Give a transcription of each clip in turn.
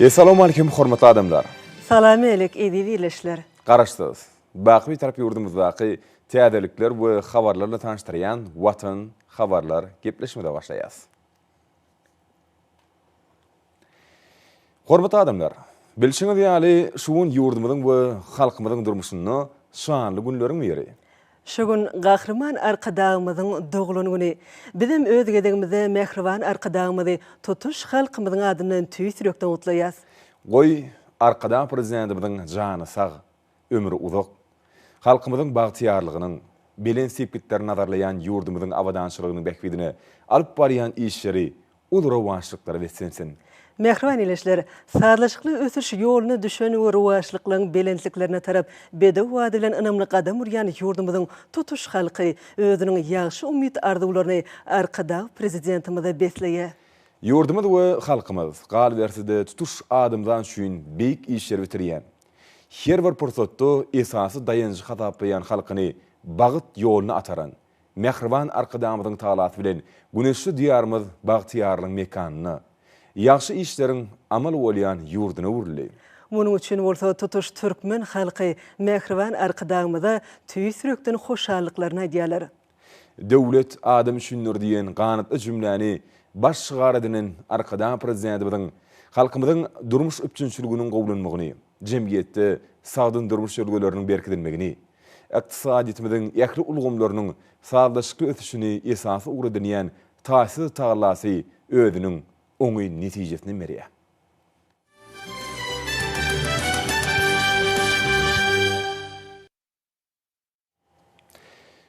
Essalawmalikim hormatly adamlar! Salam-älik eziz ildeşler! Garaşsyz, baky Bitarap ýurdumyzdaky täzelikler we habarlar bilen tanyşdyrýan Watan habarlar gepleşigimize başlaýas. Hormatly adamlar! Bilşiňiz ýaly, şu gün ýurdumyzyň we halkymyzyň durmuşynda şanly günleriň biri. Şu gün Gahryman Arkadagymyzyň doglan güni. Bizem öz gezegimizde mähriban Arkadagymyzy tutuş halkymyzyň adyndan tüýs ýürekden gutlaýas. Goý, Arkadag Prezidentimiziň jany sag, ömri uzak, halkymyzyň bagtyýarlygynyň, belent sepgitlerini nazarlaýan ýurdumyzyň abadançylygynyň bähbidine alyp barýan işleri uly rowaçlyklara beslensin! Mähriban ildeşler, sazlaşykly ösüş ýoluna düşen we rowaçlyklaryň belentliklerine tarap bedew bady bilen ynamly gadam urýan ýurdumyzyň tutuş halky özüniň ýagşy umyt-arzuwlaryny Arkadag Prezidentimize besleýär. Ýurdumyz we halkymyz, galyberse-de tutuş adamzat üçin beýik işleri bitirýän, her bir pursatda esasy daýanjy hasaplaýan halkyny bagt ýoluna ataran Mähriban Arkadagymyzyň tagalasy bilen güneşli Diýarymyz bagtyýarlygyň mekanyna, ýagşy işleriň amal bolýan ýurduna öwrüldi. Munuň üçin bolsa tutuş türkmen halky mähriban Arkadagymyza tüýs ýürekden hoşallyklaryny aýdýarlar. Döwlet adam üçindir diýen ganatly jümläni baş şygar edinen Arkadag Prezidentimiziň halkymyzyň durmuş üpjünçiliginiň gowulanmagyny, jemgyýetde sagdyn durmuş ýörelgeleriniň berkidilmegini, ykdysadyýetimiziň ähli ulgamlarynyň sazlaşykly ösüşini esasy ugur edinýän taýsyz tagallasy özüniň oňyn netijesini berýär.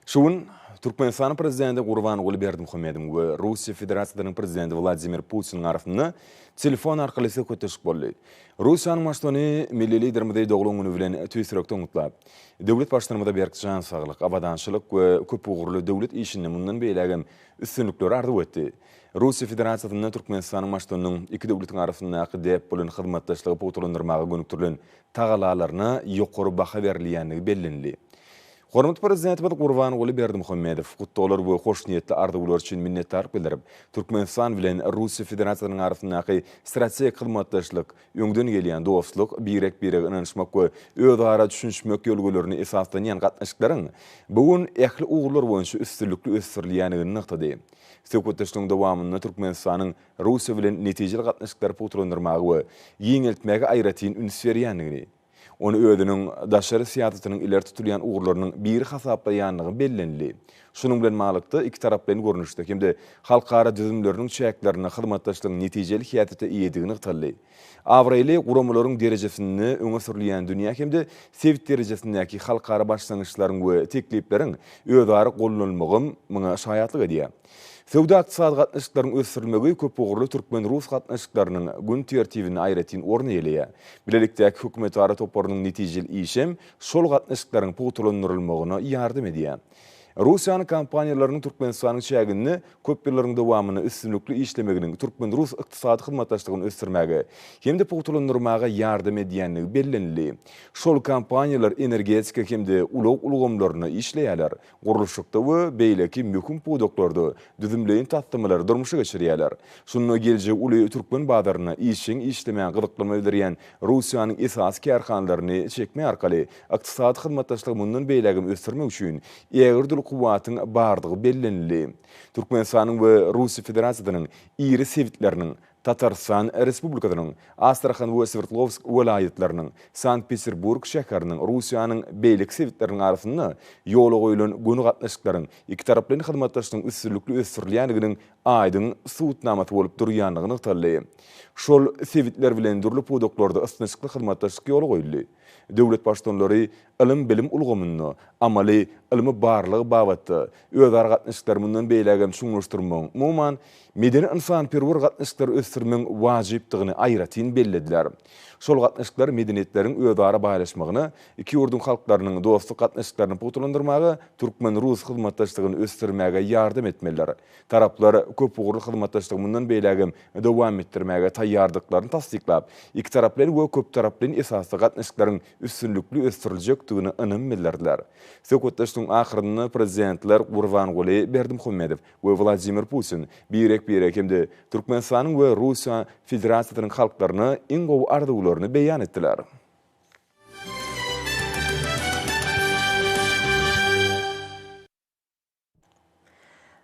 Şu gün Türkmenistanyň Prezidenti Gurbanguly Berdimuhamedowyň we Russiýa Federasiýasynyň Prezidenti Wladimir Putiniň arasynda telefon arkaly söhbetdeşlik boldy. Russiýanyň Baştutany milli Liderimizi doglan güni bilen tüýs ýürekden gutlap, döwlet Baştutanymyza berk jan saglyk, abadançylyk we köpugurly döwlet işinde mundan beýlägem üstünlikleri arzuw etdi. Russiýa Federasiýasynda Türkmenistanyň Baştutanynyň iki döwletiň arasyndaky däp bolan hyzmatdaşlygy pugtalandyrmaga gönükdirilen tagalalaryna ýokary baha berilýändigi bellenildi. Hormatly Prezidentimiz Gurbanguly Berdimuhamedow gutlaglar we hoşniýetli arzuwlar üçin minnetdarlyk bildirip, Türkmenistan bilen Russiýa Federasiýasynyň arasyndaky strategik hyzmatdaşlyk öňden gelýän dostluk, birek-birege ynanyşmak we özara düşünişmek ýörelgelerine esaslanýan gatnaşyklaryň bu gün ähli ugurlar boýunça üstünlikli ösdürilýändigini nygtady. Söhbetdeşligiň dowamynda Türkmenistanyň Russiýa bilen netijeli gatnaşyklary pugtalandyrmaga we giňeltmäge aýratyn üns berýändigini, ony özüniň daşary syýasatynyň ileri tutulýan ugurlarynyň biri hasaplaýandygy bellenildi. Şunuň bilen baglylykda, ikitaraplaýyn görnüşde hem-de halkara düzümleriniň çäklerinde hyzmatdaşlygyň netijeli häsiýete eýedigi nygtaldy. Abraýly guramalaryň derejesinde öňe sürülýän dünýä hem-de sebit derejesindäki halkara başlangyçlaryň we teklipleriň özara gollanylmagam muňa şaýatlyk edýär. Söwda-ykdysady gatnaşyklaryň ösdürilmegi köpugurly türkmen-rus gatnaşyklarynyň gün tertibinde aýratyn orun eýeleýär. Bilelikdäki hökümetara toparynyň netijeli işem şol gatnaşyklaryň pugtalandyrylmagyna ýardam edýär. Russiýanyň kompaniýalarynyň Türkmenistanyň çäginde köp ýyllaryň dowamynda üstünlikli işlemeginiň türkmen-rus ykdysady hyzmatdaşlygyny ösdürmäge hem-de pugtalandyrmaga ýardam edýändigi bellenildi. Şol kompaniýalar energetika hem-de ulag ulgamlarynda işleýärler, gurluşykda we beýleki möhüm pudaklarda düzümleýin taslamalary durmuşa geçirýärler. Şunda geljegi uly türkmen bazaryna işjeň işlemäge gyzyklanma bildirýän Russiýanyň esasy kärhanalaryny çekmek arkaly ykdysady hyzmatdaşlygy mundan beýlägem ösdürmek üçin ägirt uly kuwwatyň bardygy bellenildi. Türkmenistanyň we Russiýa Federasiýasynyň iri sebitleriniň Tatarystan Respublikasynyň Astrahan we Swerdlowsk welaýatlarynyň, Sankt-Peterburg şäheriniň, Russiýanyň beýleki sebitleriniň arasynda ýola goýlan göni gatnaşyklaryň ikitaraplaýyn hyzmatdaşlygyň üstünlikli ösdürilýändiginiň aýdyň subutnamasy bolup durýandygy nygtaldy. Şol sebitler bilen dürli pudaklarda ysnyşykly hyzmatdaşlyk ýola goýuldy. Döwlet Baştutanlary ylym-bilim ulgamynda, amaly ylmy-barlag babatda özara gatnaşyklary mundan beýlägem çuňlaşdyrmagyň, umuman, medeni-ynsanperwer gatnaşyklary ösdürmegiň wajypdygyny aýratyn bellediler. Şol gatnaşyklar medeniýetleriň özara baýlaşmagyna, iki ýurduň halklarynyň dostluk gatnaşyklaryny pugtalandyrmaga, türkmen-rus hyzmatdaşlygyny ösdürmäge ýardam etmelidir. Taraplar köpugurly hyzmatdaşlygy mundan beýlägem dowam etdirmäge taýýardyklaryny tassyklap, ikitaraplaýyn we köptaraplaýyn esasda gatnaşyklaryň üstünlikli ösdüriljekdigine ynam bildirdiler. Söhbetdeşligiň ahyrynda Prezidentler Gurbanguly Berdimuhamedow we Wladimir Putin birek-birege hem-de Türkmenistanyň we Russiýa Federasiýasynyň halklaryna iň gowy arzuwlaryny beýan etdiler.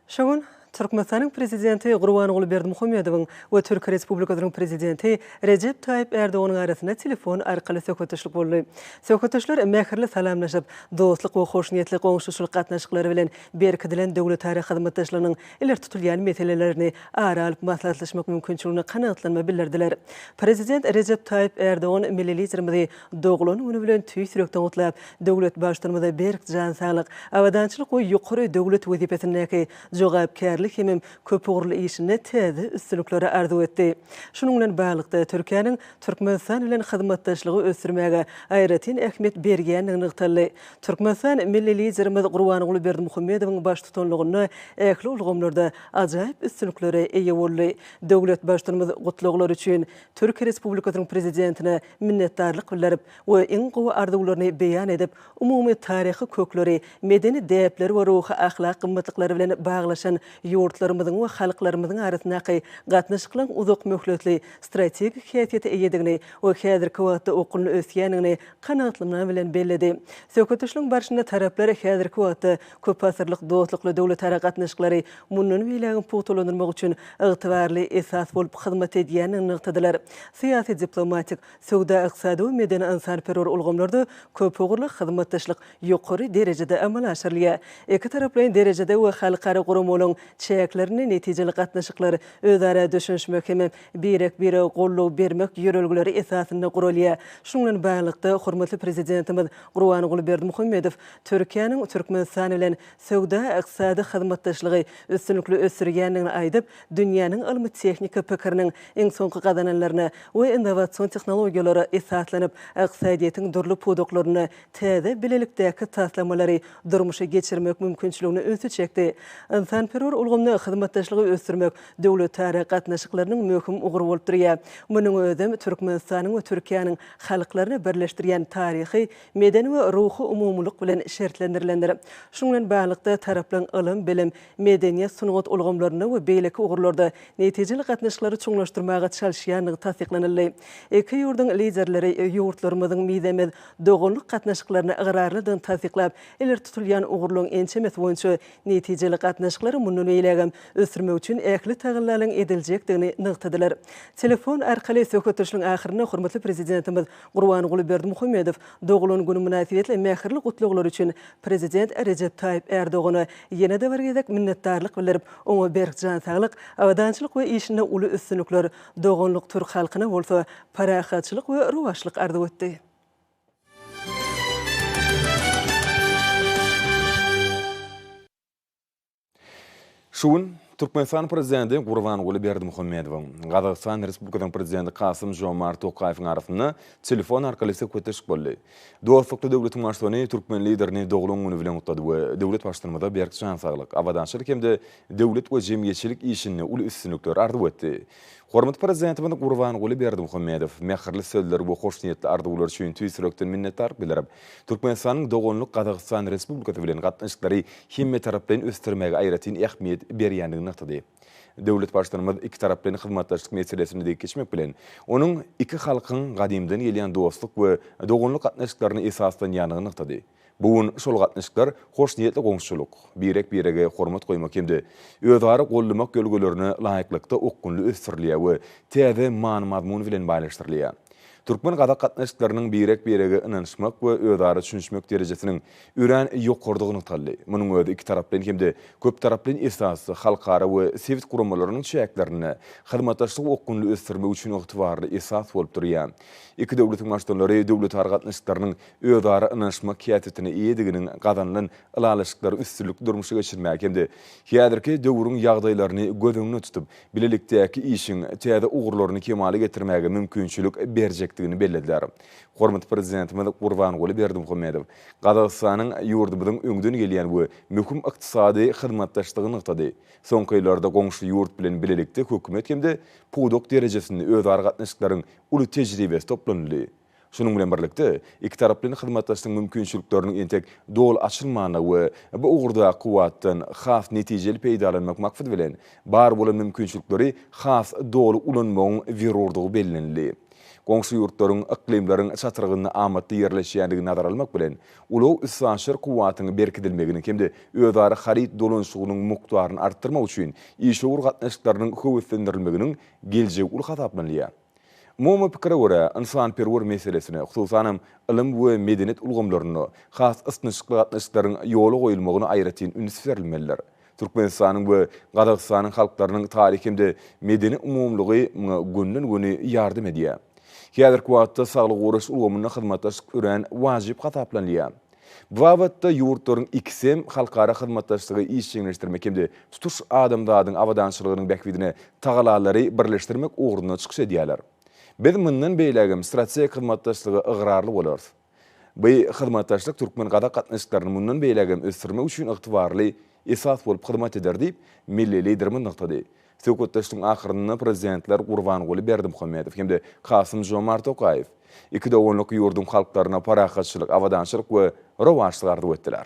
Şu gün Türkmenistanyň Prezidenti Gurbanguly Berdimuhamedowyň we Türkiýe Respublikasynyň Prezidenti Rejep Taýyp Ärdoganyň arasynda telefon arkaly söhbetdeşlik boldy. Söhbetdeşler mähirli salamlaşyp, dostluk we hoşniýetli goňşuçylyk gatnaşyklary bilen berkidilen döwletara hyzmatdaşlygynyň ileri tutulýan meselelerini ara alyp maslahatlaşmak mümkinçiligine kanagatlanma bildirdiler. Prezident Rejep Taýyp Ärdogan milli Liderimizi doglan güni bilen tüýs ýürekden gutlap, döwlet Baştutanymyza berk jan saglyk, abadançylyk we ýokary döwlet wezipesindäki jogapkärli hemem köpugurly işinde täze üstünlikleri arzuw etdi. Şunuň bilen baglylykda, Türkiýäniň Türkmenistan bilen hyzmatdaşlygy ösdürmäge aýratyn ähmiýet berýändigi nygtaldy. Türkmenistan milli Liderimiz Gurbanguly Berdimuhamedowyň baştutanlygynda ähli ulgamlarda ajaýyp üstünliklere eýe boldy. Döwlet Baştutanymyz gutlaglar üçin Türkiýe Respublikasynyň Prezidentine minnetdarlyk bildirip we iň gowy arzuwlaryny beýan edip, umumy taryhy kökleri, medeni däpleri we ruhy-ahlak gymmatlyklary bilen baglaşan ýurtlarymyzyň we halklarymyzyň arasyndaky gatnaşyklaryň uzak möhletli strategik häsiýete eýedigini we häzirki wagtda okgunly ösýändigini kanagatlanma bilen belledi. Söhbetdeşligiň barşynda taraplar häzirki wagtda köpasyrlyk dostlukly döwletara gatnaşyklary mundan beýlägem pugtalandyrmak üçin ygtybarly esas bolup hyzmat edýändigini nygtadylar. Syýasy-diplomatik, söwda-ykdysady we medeni-ynsanperwer ulgamlarda köpugurly hyzmatdaşlyk ýokary derejede amala aşyrylýar. Ikitaraplaýyn derejede we halkara guramalaryň çäklerinde netijeli gatnaşyklar özara düşünişmek hem birek-birege goldaw bermek ýörelgeleri esasynda guralýar. Şunuň bilen baglylykda, hormatly Prezidentimiz Gurbanguly Berdimuhamedow Türkiýäniň Türkmenistan bilen söwda-ykdysady hyzmatdaşlygy üstünlikli ösdürýändigini aýdyp, dünýäniň ylmy-tehniki pikiriniň iň soňky gazananlaryna we innowasion tehnologiýalara esaslanyp, ykdysadyýetiň dürli pudaklarynda täze bilelikdäki taslamalary durmuşa geçirmek mümkinçiligine ünsi çekdi. Ynsanperwer ulgamda hyzmatdaşlygy ösdürmek döwletara gatnaşyklarynyň möhüm ugry bolup durýar. Munuň özem Türkmenistanyň we Türkiýäniň halklaryny birleşdirýän taryhy, medeni we ruhy umumylyk bilen şertlendirilendir. Şunuň bilen baglylykda, taraplaryň ylym-bilim, medeniýet, sungat ulgamlarynda we beýleki ugurlarda netijeli gatnaşyklary çuňlaşdyrmaga çalyşýandygy tassyklanyldy. Iki ýurduň Liderleri ýurtlarymyzyň mizemez doganlyk gatnaşyklaryna ygrarlydygyny tassyklap, ileri tutulýan ugurlaryň ençemesi boýunça netijeli gatnaşyklary mundan beýlägem ösdürmek üçin ähli tagallalaryň ediljekdigini nygtadylar. Telefon arkaly söhbetdeşligiň ahyrynda hormatly Prezidentimiz Gurbanguly Berdimuhamedow doglan güni mynasybetli mähirli gutlaglary üçin Prezident Rejep Taýyp Ärdogana ýene-de bir gezek minnetdarlyk bildirip, oňa berk jan saglyk, abadançylyk we işinde uly üstünlikler, doganlyk türk halkyna bolsa parahatçylyk we rowaçlyk arzuw etdi. Şu gün Türkmenistanyň Prezidenti Gurbanguly Berdimuhamedowyň, Gazagystan Respublikasynyň Prezidenti Kasym-Žomart Tokaýewiň arasynda telefon arkaly söhbetdeşlik boldy. Dostlukly döwletiň Baştutany türkmen Liderini doglan güni bilen gutlady we döwlet Baştutanymyza berk jan saglyk, abadançylyk hem-de döwlet we jemgyýetçilik işinde uly üstünlikler arzuw etdi. Hormatly Prezidentimiz Gurbanguly Berdimuhamedow mähirli sözler we hoşniýetli arzuwlar üçin tüýs ýürekden minnetdarlyk bildirip, Türkmenistanyň doganlyk Gazagystan Respublikasy bilen gatnaşyklary hemmetaraplaýyn ösdürmäge aýratyn ähmiýet berýändigini nygtady. Döwlet Baştutanymyz ikitaraplaýyn hyzmatdaşlyk meselesine degip geçmek bilen, onuň iki halkyň gadymdan gelýän dostluk we doganlyk gatnaşyklaryna esaslanýandygyny nygtady. Bu gün şol gatnaşyklar hoşniýetli goňşuçylyk, birek-birege hormat goýmak hem-de özara goldamak ýörelgelerine laýyklykda okgunly ösdürilýär we täze many-mazmun bilen baýlaşdyrylýar. Türkmen-gazak gatnaşyklarynyň birek-birege ynanyşmak we özara düşünişmek derejesiniň örän ýokarydygy nygtaldy. Munuň özi ikitaraplaýyn hem-de köptaraplaýyn esasda halkara we sebit guramalarynyň çäklerinde hyzmatdaşlygy okgunly ösdürmek üçin ygtybarly esas bolup durýar. Iki döwletiň Baştutanlary döwletara gatnaşyklarynyň özara ynanyşmak häsiýetine eýediginiň gazanylan ylalaşyklary üstünlikli durmuşa geçirmäge hem-de häzirki döwrüň ýagdaýlaryny göz öňünde tutup, bilelikdäki işiň täze ugurlaryny kemala getirmäge mümkinçilik berjekdigini. etjekdigini bellediler. Hormatly Prezidentimiz Gurbanguly Berdimuhamedow Gazagystanyň ýurdumyzyň öňden gelýän we möhüm ykdysady hyzmatdaşdygyny nygtady. Soňky ýyllarda goňşy ýurt bilen bilelikde hökümet hem-de pudak derejesinde özara gatnaşyklaryň uly tejribesi toplanyldy. Şunuň bilen birlikde, ikitaraplaýyn hyzmatdaşlygyň mümkinçilikleriniň entek doly açylmandygy we bu ugurdaky kuwwatdan has netijeli peýdalanmak maksady bilen, bar bolan mümkinçilikleri has doly ulanmagyň zerurdygy bellenildi. Goňşy ýurtlaryň yklymlaryň çatrygynda amatly ýerleşýändigini nazara almak bilen, ulag-üstaşyr kuwwatyň berkidilmeginiň hem-de özara haryt dolanyşygynyň mukdaryny artdyrmak üçin işewür gatnaşyklarynyň höweslendirilmeginiň geljegi uly hasaplanylýar. Umumy pikire görä, ynsanperwer meselesine, hususanam, ylym we medeniýet ulgamlarynda has ysnyşykly gatnaşyklaryň ýola goýulmagyna aýratyn üns berilmelidir. Türkmenistanyň we Gazagystanyň halklarynyň taryhy hem-de medeni umumylygy muňa gönden-göni ýardam edýär. Häzirki wagtda saglygy goraýyş ulgamynda hyzmatdaşlyk örän wajyp hasaplanylýar. Bu babatda ýurtlaryň ikisi hem halkara hyzmatdaşlygy işjeňleşdirmek hem-de tutuş adamzadyň abadançylygynyň bähbidine tagallalary birleşdirmek ugrunda çykyş edýärler. Biz mundan beýlägem strategik hyzmatdaşlyga ygrarly bolarys. Bu hyzmatdaşlyk türkmen-gazak gatnaşyklaryny mundan beýlägem ösdürmek üçin ygtybarly esas bolup hyzmat eder diýip, milli Liderimiz nygtady. Söhbetdeşligiň ahyrynda Prezidentler Gurbanguly Berdimuhamedow hem-de Kasym-Žomart Tokaýew iki doganlyk ýurduň halklaryna parahatçylyk, abadançylyk we rowaçlyk arzuw etdiler.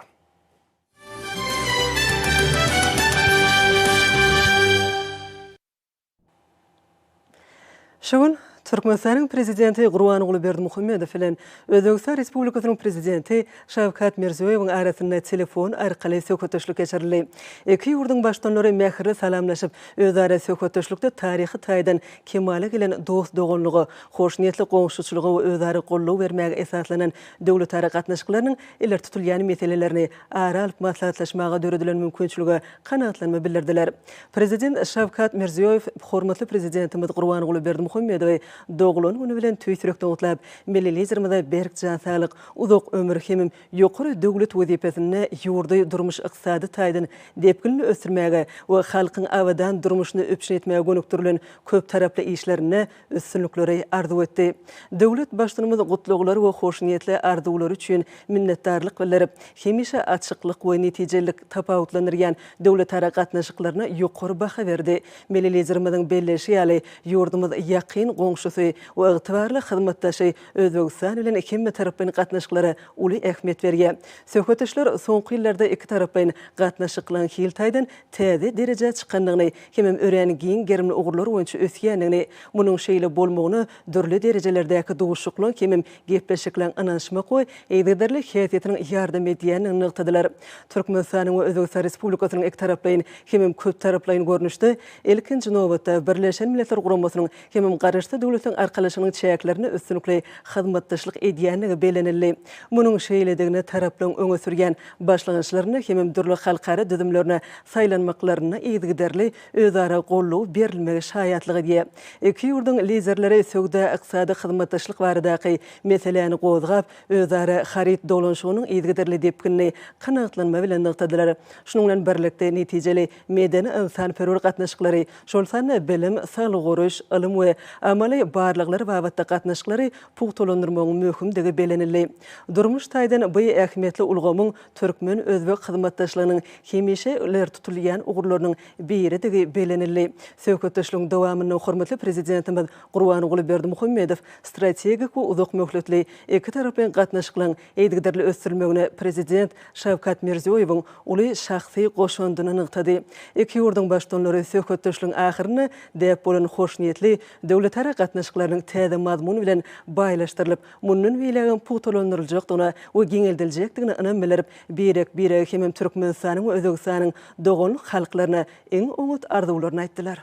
Şu gün Türkmenistanyň Prezidenti Gurbanguly Berdimuhamedow bilen Özbegistan Respublikasynyň Prezidenti Şawkat Mirziýoýewiň arasynda telefon arkaly söhbetdeşlik geçirildi. Iki ýurduň Baştutanlary mähirli salamlaşyp, özara söhbetdeşlikde taryhy taýdan kemala gelen dost-doganlyga, hoşniýetli goňşuçylyga we özara goldaw bermäge esaslanan döwletara gatnaşyklarynyň ileri tutulýan meselelerini ara alyp maslahatlaşmaga döredilen mümkinçilige kanagatlanma bildirdiler. Prezident Şawkat Mirziýoýew hormatly Prezidentimiz Gurbanguly Berdimuhamedowy doglan güni bilen tüýs ýürekden gutlap, milli Liderimize berk jan saglyk, uzak ömür hemem ýokary döwlet wezipesinde ýurdy durmuş-ykdysady taýdan depginli ösdürmäge we halkyň abadan durmuşyny üpjün etmäge gönükdirilen köptaraply işlerinde üstünlikleri arzuw etdi. Döwlet Baştutanymyz gutlaglar we hoşniýetli arzuwlary üçin minnetdarlyk bildirip, hemişe açyklyk we netijelilik tapawutlandyrýan döwletara gatnaşyklaryna ýokary baha berdi. Milli Liderimiziň belleýşi ýaly, ýurdumyz ýakyn goňşusy we ygtybarly hyzmatdaşy Özbegistan bilen hemmetaraplaýyn gatnaşyklara uly ähmiýet berýär. Söhbetdeşler soňky ýyllarda ikitaraplaýyn gatnaşyklaryň hil taýdan täze derejä çykandygyny hemem örän giň gerimli ugurlar boýunça ösýändigini, munuň şeýle bolmagyna dürli derejelerdäki duşuşyklaryň hemem gepleşikleriň ynanyşmak we yzygiderli häsiýetiniň ýardam edýändigini nygtadylar. Türkmenistanyň we Özbegistan Respublikasynyň ikitaraplaýyn hemem köptaraplaýyn görnüşde, ilkinji nobatda, Birleşen Milletler Guramasynyň hemem Garaşsyz Döwletleriň Arkalaşygynyň çäklerinde üstünlikli hyzmatdaşlyk edýändigi bellenildi. Munuň şeýledigine taraplaryň öňe sürýän başlangyçlarynda hemem dürli halkara düzümlerine saýlanmaklarynda yzygiderli özara goldaw berilmegi şaýatlyk edýär. Iki ýurduň Liderleri söwda-ykdysady hyzmatdaşlyk baradaky meseläni gozgap, özara haryt dolanyşygynyň yzygiderli depginini kanagatlanma bilen nygtadylar. Şunuň bilen birlikde, netijeli medeni-ynsanperwer gatnaşyklary, şol sanda bilim, saglygy goraýyş, ylym we amaly barlaglar babatda gatnaşyklary pugtalandyrmagyň möhümdigi bellenildi. Durmuş taýdan bu ähmiýetli ulgamyň türkmen-özbek hyzmatdaşlygynyň hemişe ileri tutulýan ugurlarynyň biridigi bellenildi. Söhbetdeşligiň dowamynda hormatly Prezidentimiz Gurbanguly Berdimuhamedow strategik we uzak möhletli ikitaraplaýyn gatnaşyklaryň yzygiderli ösdürilmegine Prezident Şawkat Mirziýoýewiň uly şahsy goşandyny nygtady. Iki ýurduň Baştutanlary söhbetdeşligiň ahyrynda däp bolan hoşniýetli döwletara gatnaşyklarynyň täze mazmun bilen baýlaşdyrylyp, mundan beýlägem pugtalandyryljakdygyna we giňeldiljekdigine ynam bildirip, birek-birege hemem Türkmenistanyň we Özbegistanyň doganlyk halklaryna iň oňat arzuwlaryny aýtdylar.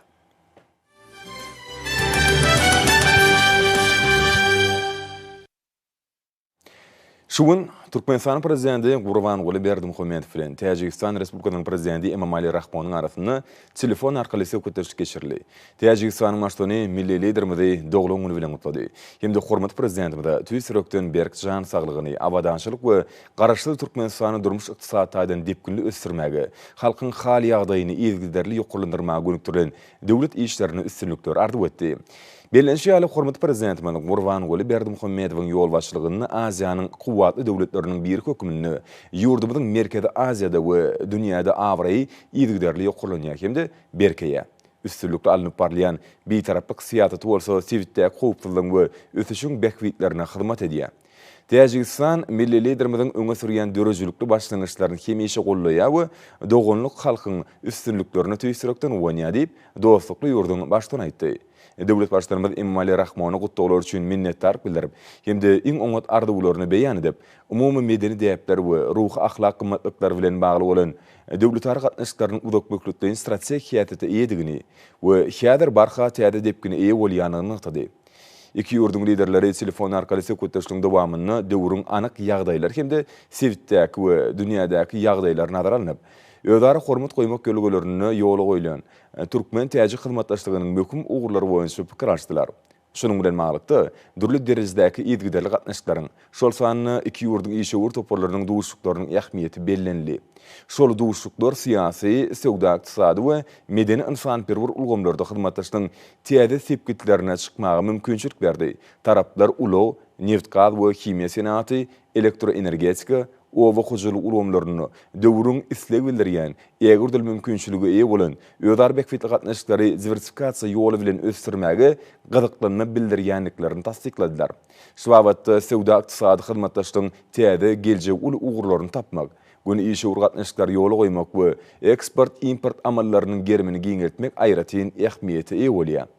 Şu gün Türkmenistanyň Prezidenti Gurbanguly Berdimuhamedow bilen Täjigistan Respublikasynyň Prezidenti Emomali Rahmonyň arasynda telefon arkaly söhbetdeşlik geçirildi. Täjigistanyň Baştutany milli Liderimizi doglan güni bilen gutlady hem-de hormatly Prezidentimize tüýs ýürekden berk jan saglygyny, abadançylyk we Garaşsyz Türkmenistany durmuş-ykdysady taýdan depginli ösdürmäge, halkyň hal-ýagdaýyny yzygiderli ýokarlandyrmaga gönükdirilen döwlet işlerinde üstünlikleri arzuw etdi. Bellenişi ýaly, hormatly Prezidentimiz Gurbanguly Berdimuhamedowyň ýolbaşçylygynda Aziýanyň kuwwatly döwletleriniň biri hökmünde ýurdumyzyň Merkezi Aziýada we dünýäde abraýy yzygiderli ýokarlanýar hem-de berkeýär. Üstünlikli alnyp barylýan Bitaraplyk syýasaty bolsa sebitdäki howpsuzlygyň we ösüşiň bähbitlerine hyzmat edýär. Täjigistan milli Liderimiziň öňe sürýän döredijilikli başlangyçlaryny hemişe goldaýar we doganlyk halkyň üstünliklerine tüýs ýürekden guwanýar diýip, dostlukly ýurduň Baştutany aýtdy. Döwlet Baştutanymyz Emomali Rahmona gutlaglar üçin minnetdarlyk bildirip hem-de iň oňat arzuwlaryny beýan edip, umumy medeni däpler we ruhy-ahlak gymmatlyklary bilen bagly bolan döwletara gatnaşyklarynyň uzakmöhletleýin strategik häsiýete eýedigini we häzir barha täze depgine eýe bolýandygyny nygtady. Iki ýurduň Liderleri telefon arkaly söhbetdeşligiň dowamynda döwrüň anyk ýagdaýlary hem-de sebitdäki we dünýädäki ýagdaýlar nazara alnyp, özara hormat goýmak ýörelgelerinde ýola goýlan türkmen-täjik hyzmatdaşlygynyň möhüm ugurlary boýunça pikir alyşdylar. Şunuň bilen baglylykda, dürli derejedäki yzygiderli gatnaşyklaryň, şol sanda iki ýurduň işewür toparlarynyň duşuşyklarynyň ähmiýeti bellenildi. Şol duşuşyklar syýasy, söwda-ykdysady we medeni-ynsanperwer ulgamlarda hyzmatdaşlygyň täze sepgitlerine çykmaga mümkinçilik berdi. Taraplar ulag, nebitgaz we himiýa senagaty, elektroenergetika, oba hojalygy ulgamlarynda döwrüň isleg bildirýän ägirt uly mümkinçilige eýe bolan özara bähbitli gatnaşyklary diwersifikasiýa ýoly bilen ösdürmäge gyzyklanma bildirýändiklerini tassykladylar. Şu babatda söwda-ykdysady hyzmatdaşlygyň täze geljegi uly ugurlaryny tapmak, göni işewür gatnaşyklary ýola goýmak we eksport-import amallarynyň gerimini giňeltmek aýratyn ähmiýete eýe bolýar.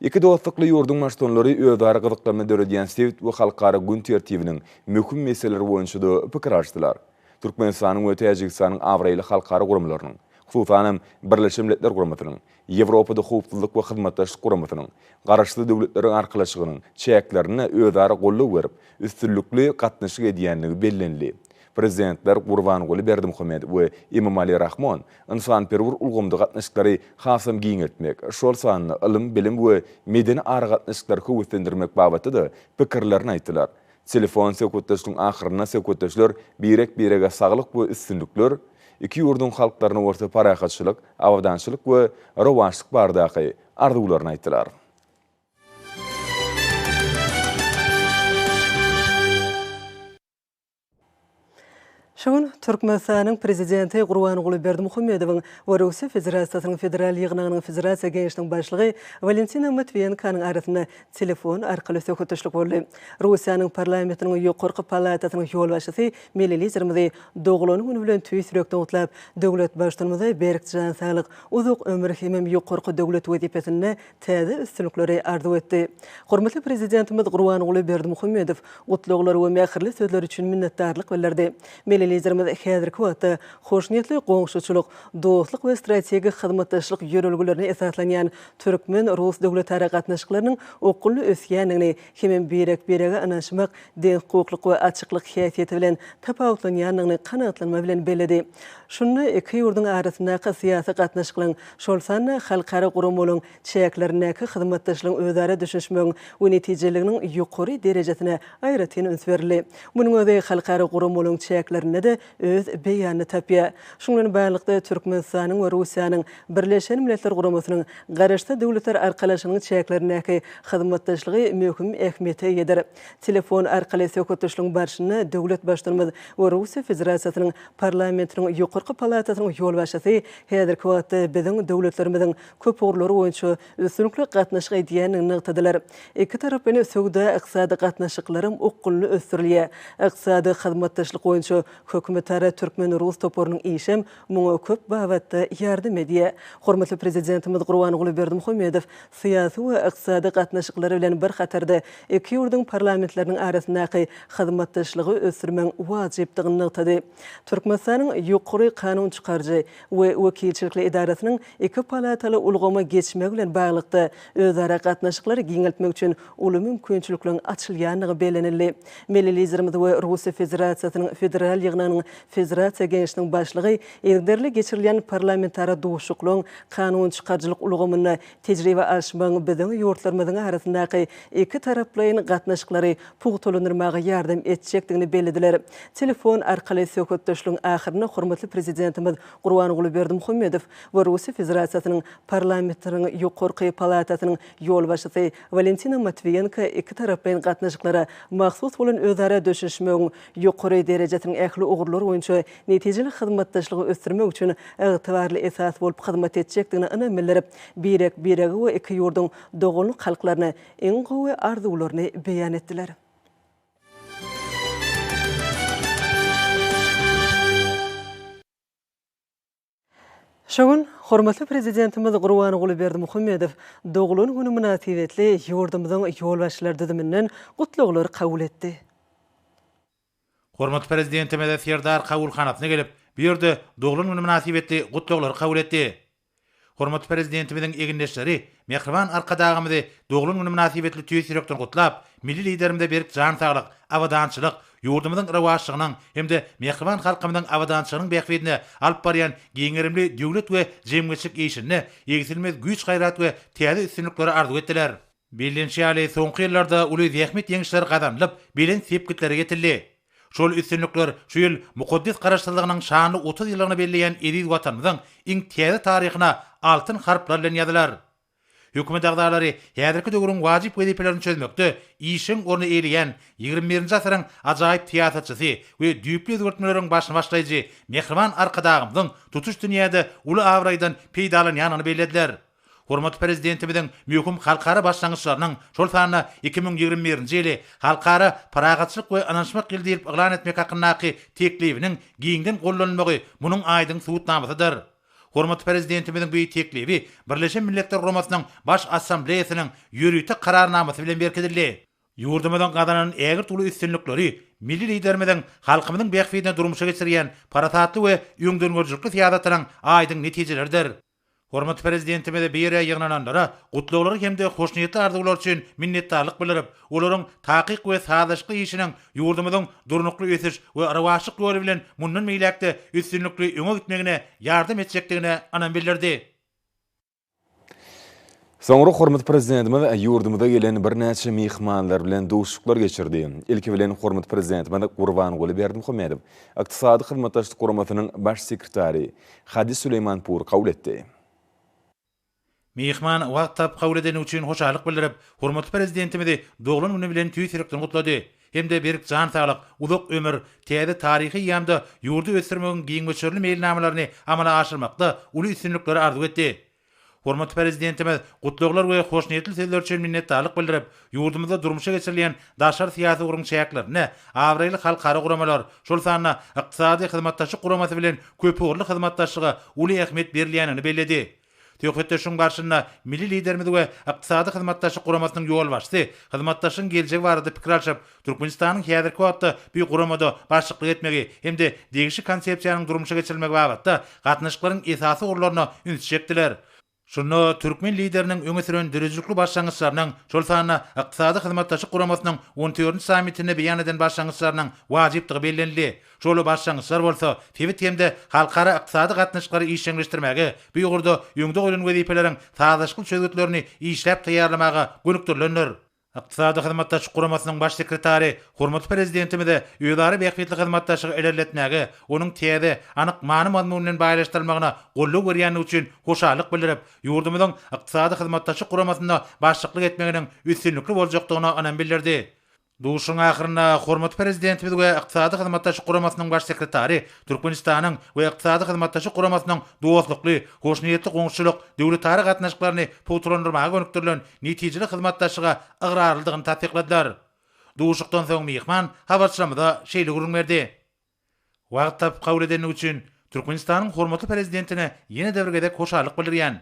Iki dostlukly ýurduň Baştutanlary özara gyzyklanma döredýän sebit we halkara gün tertibiniň möhüm meseleleri boýunça-da pikir alyşdylar. Türkmenistanyň we Täjigistanyň abraýly halkara guramalarynyň, hususan hem, Birleşen Milletler Guramasynyň, Ýewropada Howpsuzlyk we Hyzmatdaşlyk Guramasynyň, Garaşsyz Döwletleriň Arkalaşygynyň çäklerinde özara goldaw berip, üstünlikli gatnaşyk edýändigi bellenildi. Prezidentler Gurbanguly Berdimuhamedow we Emomali Rahmon ynsanperwer ulgamda gatnaşyklary hasam giňeltmek, şol sanda ylym-bilim we medeni aragatnaşyklary höweslendirmek babatda-da pikirlerini aýtdylar. Telefon söhbetdeşligiň ahyrynda söhbetdeşler birek-birege saglyk we üstünlikler, iki ýurduň halklaryna bolsa parahatçylyk, abadançylyk we rowaçlyk baradaky arzuwlaryny aýtdylar. Şu gün Türkmenistanyň Prezidenti Gurbanguly Berdimuhamedowyň we Russiýa Federasiýasynyň Federal Ýygnagynyň Federasiýa Geňeşiniň Başlygy Walentina Matwiýenkonyň arasynda telefon arkaly söhbetdeşlik boldy. Russiýanyň Parlamentiniň ýokarky palatasynyň ýolbaşçysy milli Liderimizi doglan güni bilen tüýs ýürekden gutlap, döwlet Baştutanymyza berk jan saglyk, uzak ömür hemem ýokarky döwlet wezipesinde täze üstünlikleri arzuw etdi. Hormatly Prezidentimiz Gurbanguly Berdimuhamedow gutlaglar we mähirli sözler üçin minnetdarlyk bildirdi. Milli Liderimiz häzirki wagtda hoşniýetli goňşuçylyk, dostluk we strategik hyzmatdaşlyk ýörelgelerine esaslanýan türkmen-rus döwletara gatnaşyklarynyň okgunly ösýändigini hemem birek-birege ynanyşmak, deňhukuklyk we açyklyk häsiýeti bilen tapawutlanýandygyny kanagatlanma bilen belledi. Şunda iki ýurduň arasyndaky syýasy gatnaşyklaryň, şol sanda halkara guramalaryň çäklerindäki hyzmatdaşlygyň özara düşünişmegiň we netijeliliginiň ýokary derejesine aýratyn üns berildi. Munuň özi halkara guramalaryň çäklerinde-de öz beýanyny tapýar. Şunuň bilen baglylykda, Türkmenistanyň we Russiýanyň Birleşen Milletler Guramasynyň Garaşsyz Döwletler Arkalaşygynyň çäklerindäki hyzmatdaşlygy möhüm ähmiýete eýedir. Telefon arkaly söhbetdeşligiň barşynda döwlet Baştutanymyz we Russiýa Federasiýasynyň Parlamentiniň ýokarky palatasynyň ýolbaşçysy häzirki wagtda biziň döwletlerimiziň köp ugurlar boýunça üstünlikli gatnaşyk edýändigini nygtadylar. Ikitaraplaýyn söwda-ykdysady gatnaşyklaram okgunly ösdürilýär. Ykdysady hyzmatdaşlyk boýunça hökümetara türkmen-rus toparynyň işem muňa köp babatda ýardam edýär. Hormatly Prezidentimiz Gurbanguly Berdimuhamedow syýasy we ykdysady gatnaşyklary bilen bir hatarda iki ýurduň parlamentleriniň arasyndaky hyzmatdaşlygy ösdürmegiň wajypdygyny nygtady. Türkmenistanyň Ýokary kanun çykaryjy we wekilçilikli edarasynyň iki palataly ulgama geçmegi bilen baglylykda, özara gatnaşyklary giňeltmek üçin uly mümkinçilikleriň açylýandygy bellenildi. Milli Liderimiz we Russiýa Federasiýasynyň Federal Ýygnagynyň. Ýygnagynyň Federasiýa Geňeşiniň Başlygy yzygiderli geçirilýän parlamentara duşuşyklaryň kanunçykaryjylyk ulgamynda tejribe alyşmagyň biziň ýurtlarymyzyň arasyndaky ikitaraplaýyn gatnaşyklary pugtalandyrmaga ýardam etjekdigini bellediler. Telefon arkaly söhbetdeşligiň ahyrynda hormatly Prezidentimiz Gurbanguly Berdimuhamedow we Russiýa Federasiýasynyň Parlamentiniň ýokarky palatasynyň ýolbaşçysy Walentina Matwiýenko ikitaraplaýyn gatnaşyklara mahsus bolan özara düşünişmegiň ýokary derejesiniň ähli ugurlar boýunça netijeli hyzmatdaşlygy ösdürmek üçin ygtybarly esas bolup hyzmat etjekdigine ynam bildirip, birek-birege we iki ýurduň doganlyk halklaryna iň gowy arzuwlaryny beýan etdiler. Şu gün hormatly Prezidentimiz Gurbanguly Berdimuhamedow doglan güni mynasybetli ýurdumyzyň ýolbaşçylar düzüminden gutlaglary kabul etdi. Hormatly Prezidentimiz Serdar kabulhanasyna gelip, bu ýerde doglan güni mynasybetli gutlaglary kabul etdi. Hormatly Prezidentimiziň egindeşleri mähriban Arkadagymyzy doglan güni mynasybetli tüýs ýürekden gutlap, milli Liderimize berk jan saglyk, abadançylyk, ýurdumyzyň rowaçlygynyň hem-de mähriban halkymyzyň abadançylygynyň bähbidine alyp barýan giň gerimli döwlet we jemgyýetçilik işinde egsilmez güýç-gaýrat we täze üstünlikleri arzuw etdiler. Bellenişi ýaly, soňky ýyllarda uly zähmet ýeňişleri gazanylyp, belent sepgitlere ýetildi. Şol üstünlikler şu ýyl mukaddes Garaşsyzlygynyň şanly 30 ýyllygyny belleýän eziz Watanymyzyň iň täze taryhyna altyn harplar bilen ýazylar. Hökümet agzalary häzirki döwrüň wajyp wezipelerini çözmekde işjeň orny eýeleýän ýigrimi birinji asyryň ajaýyp syýasatçysy we düýpli özgertmeleriň başyny başlaýjy mähriban Arkadagymyzyň tutuş dünýäde uly abraýdan peýdalanýandygyny bellediler. Hormatly Prezidentimiziň möhüm halkara başlangyçlarynyň, şol sanda 2021-nji ýyly Halkara parahatçylyk we ynanyşmak ýyly diýlip yglan etmek hakyndaky teklibiniň giňden gollanylmagy munuň aýdyň subutnamasydyr. Hormatly Prezidentimiziň bu teklibi Birleşen Milletler Guramasynyň Baş Assambleýasynyň ýörite Kararnamasy bilen berkidildi. Ýurdumyzyň gazanan ägirt uly üstünlikleri milli Liderimiziň halkymyzyň bähbidine durmuşa geçirýän parasatly we öňdengörüjilikli syýasatynyň aýdyň netijeleridir. Hormatly Prezidentimiz bu ýere ýygnananlara gutlaglary hem-de hoşniýetli arzuwlary üçin minnetdarlyk bildirip, olaryň takyk we sazlaşykly işiniň ýurdumyzyň durnukly ösüş we rowaçlyk ýoly bilen mundan beýläk-de üstünlikli öňe gitmegine ýardam etjekdigine ynam bildirdi. Soňra hormatly Prezidentimiz ýurdumyza gelen birnäçe myhmanlar bilen duşuşyklar geçirdi. Ilki bilen hormatly Prezidentimiz Gurbanguly Berdimuhamedow Ykdysady Hyzmatdaşlyk Guramasynyň Baş sekretary Hadi Süleýmanpury kabul etdi. Myhman wagt tapyp kabul edeni üçin hoşallyk bildirip, hormatly Prezidentimizi doglan güni bilen tüýs ýürekden gutlady hem-de berk jan saglyk, uzak ömür, täze taryhy eýýamda ýurdy ösdürmegiň giň möçberli meýilnamalaryny amala aşyrmakda uly üstünlikleri arzuw etdi. Hormatly Prezidentimiz gutlaglar we hoşniýetli sözler üçin minnetdarlyk bildirip, ýurdumyzda durmuşa geçirilýän daşary syýasy ugruň çäklerinde abraýly halkara guramalar, şol sanda Ykdysady Hyzmatdaşlyk Guramasy bilen köpugurly hyzmatdaşlyga uly ähmiýet berilýändigini belledi. Söhbetdeşligiň barşynda milli Liderimiz we Ykdysady Hyzmatdaşlyk Guramasynyň ýolbaşçysy hyzmatdaşlygyň geljegi barada pikir alşyp, Türkmenistanyň häzirki wagtda bu guramada başlyklyk etmegi hem-de degişli konsepsiýanyň durmuşa geçirilmegi babatda gatnaşyklaryň esasy ugurlaryna ünsi çekdiler. Şunda türkmen Lideriniň öňe süren döredijilikli başlangyçlarynyň, şol sanda Ykdysady Hyzmatdaşlyk Guramasynyň on dördünji sammitinde beýan eden başlangyçlarynyň wajypdygy bellenildi. Şol başlangyçlar bolsa sebit hem-de halkara ykdysady gatnaşyklary işjeňleşdirmäge, bu ugurda öňde goýlan wezipeleriň sazlaşykly çözgütlerini işläp taýýarlamaga gönükdirilendir. Ykdysady Hyzmatdaşlyk Guramasynyň Baş sekretary hormatly Prezidentimize özara bähbitli hyzmatdaşlygy ilerletmäge, onuň täze, anyk many-mazmun bilen baýlaşdyrylmagyna goldaw berýändigi üçin hoşallyk bildirip, ýurdumyzyň Ykdysady Hyzmatdaşlyk Guramasynda başlyklyk etmeginiň üstünlikli boljakdygyna ynam bildirdi. Duşuşygyň ahyrynda hormatly Prezidentimiz we Ykdysady Hyzmatdaşlyk Guramasynyň Baş sekretary Türkmenistanyň we Ykdysady Hyzmatdaşlyk Guramasynyň dostlukly, hoşniýetli goňşuçylyk, döwletara gatnaşyklaryny pugtalandyrmaga gönükdirilen netijeli hyzmatdaşlyga ygrarlydygyny tassykladylar. Duşuşykdan soň myhman habarçylarymyza şeýle gürrüň berdi. Wagt tapyp kabul edendigi üçin Türkmenistanyň hormatly Prezidentine ýene-de bir gezek hoşallyk bildirýän.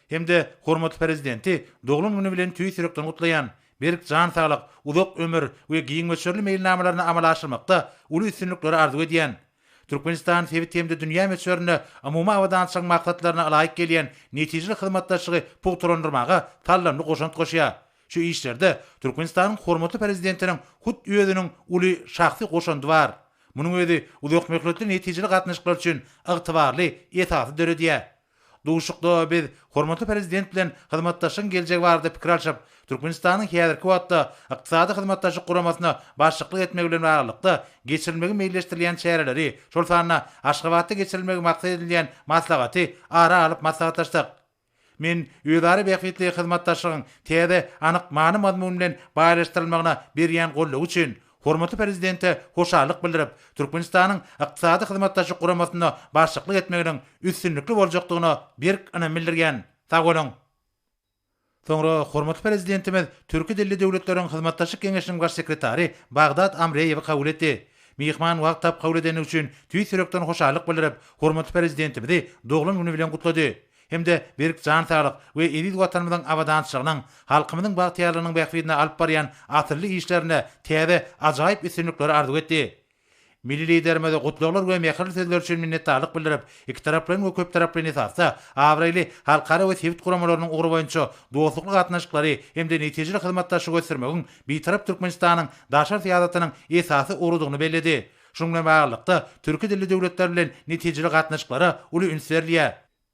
Hem-de hormatly Prezidenti doglan güni bilen tüýs ýürekden gutlaýan. Berk jan saglyk, uzak ömür we giň möçberli meýilnamalaryny amala aşyrmakda uly üstünlikleri arzuw edýän. Türkmenistan sebit hem-de dünýä möçberinde umumy abadançylygyň maksatlaryna ylaýyk gelýän netijeli hyzmatdaşlygy pugtalandyrmaga saldamly goşant goşýar. Şu işlerde Türkmenistanyň hormatly Prezidentiniň hut özüniň uly şahsy goşandy bar. Munuň özi uzakmöhletli netijeli gatnaşyklar üçin ygtybarly esasy döredýär. Duşuşykda biz hormatly Prezident bilen hyzmatdaşlygyň geljegi barada pikir alşyp, Türkmenistanyň häzirki wagtda Ykdysady Hyzmatdaşlyk Guramasyna başlyklyk etmegi bilen baglylykda geçirilmegi meýilleşdirilýän çäreleri, şol sanda Aşgabatda geçirilmegi maksat edinilýän maslahaty ara alyp maslahatlaşdyk. Men özara bähbitli hyzmatdaşlygyň täze anyk many-mazmun bilen baýlaşdyrylmagyna berýän goldawy üçin hormatly Prezidente hoşallyk bildirip, Türkmenistanyň Ykdysady Hyzmatdaşlyk Guramasynda başlyklyk etmeginiň üstünlikli boljakdygyna berk ynam bildirýän. Sag boluň! Soňra hormatly Prezidentimiz Türki dilli döwletleriň hyzmatdaşlyk geňeşiniň baş sekretary Bagdad Amreýewi kabul etdi. Myhman wagt tapyp kabul edendigi üçin tüýs ýürekden hoşallyk bildirip, hormatly Prezidentimizi doglan güni bilen gutlady hem-de berk jan saglyk we eziz Watanymyzyň abadançylygynyň, halkymyzyň bagtyýarlygynyň bähbidine alyp barýan asylly işlerinde täze ajaýyp üstünlikleri arzuw etdi. Milli Liderimiz gutlaglar we mähirli sözler üçin minnetdarlyk bildirip, ikitaraplaýyn we köptaraplaýyn esasda abraýly halkara we sebit guramalarynyň ugry boýunça dostlukly gatnaşyklary hem-de netijeli hyzmatdaşlygy ösdürmegiň Bitarap Türkmenistanyň daşary syýasatynyň esasy ugrudygyny belledi. Şunuň bilen baglylykda, türki dilli döwletler bilen netijeli gatnaşyklara uly üns berilýär.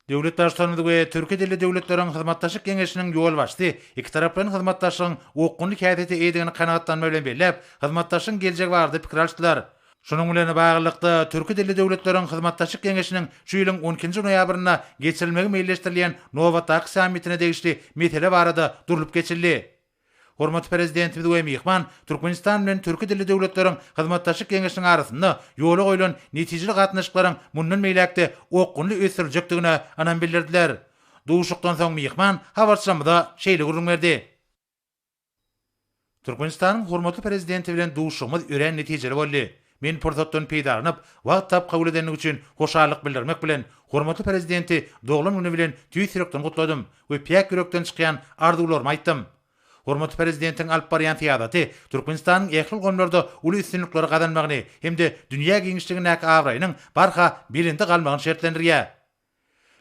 Döwlet Baştutanymyz we Türki dilli döwletleriň hyzmatdaşlyk geňeşiniň ýolbaşçysy ikitaraplaýyn hyzmatdaşlygyň okgunly häsiýete eýedigini kanagatlanma bilen belläp, hyzmatdaşlygyň geljegi barada pikir alyşdylar. Şunuň bilen baglylykda, Türki dilli döwletleriň hyzmatdaşlyk geňeşiniň şu ýylyň on ikinji noýabrynda geçirilmegi meýilleşdirilýän nobatdaky sammitine degişli mesele barada durlup geçildi. Hormatly Prezidentimiz we myhman Türkmenistan bilen Türki dilli döwletleriň hyzmatdaşlyk geňeşiniň arasynda ýola goýlan netijeli gatnaşyklaryň mundan beýläk-de okgunly ösdüriljekdigine ynam bildirdiler. Duşuşykdan soň myhman habarçymyza şeýle gürrüň berdi. Türkmenistanyň hormatly Prezidenti bilen duşuşygymyz örän netijeli boldy. Men pursatdan peýdalanyp, wagt tapyp kabul edendigi üçin hoşallyk bildirmek bilen, hormatly Prezidenti doglan güni bilen tüýs ýürekden gutladym we päk ýürekden çykýan arzuwlarymy aýtdym. Hormatly Prezidentiň alyp barýan syýasaty Türkmenistanyň ähli ulgamlarda uly üstünlikleri gazanmagyny hem-de dünýä giňişligindäki abraýynyň barha belende galmagyny şertlendirýär.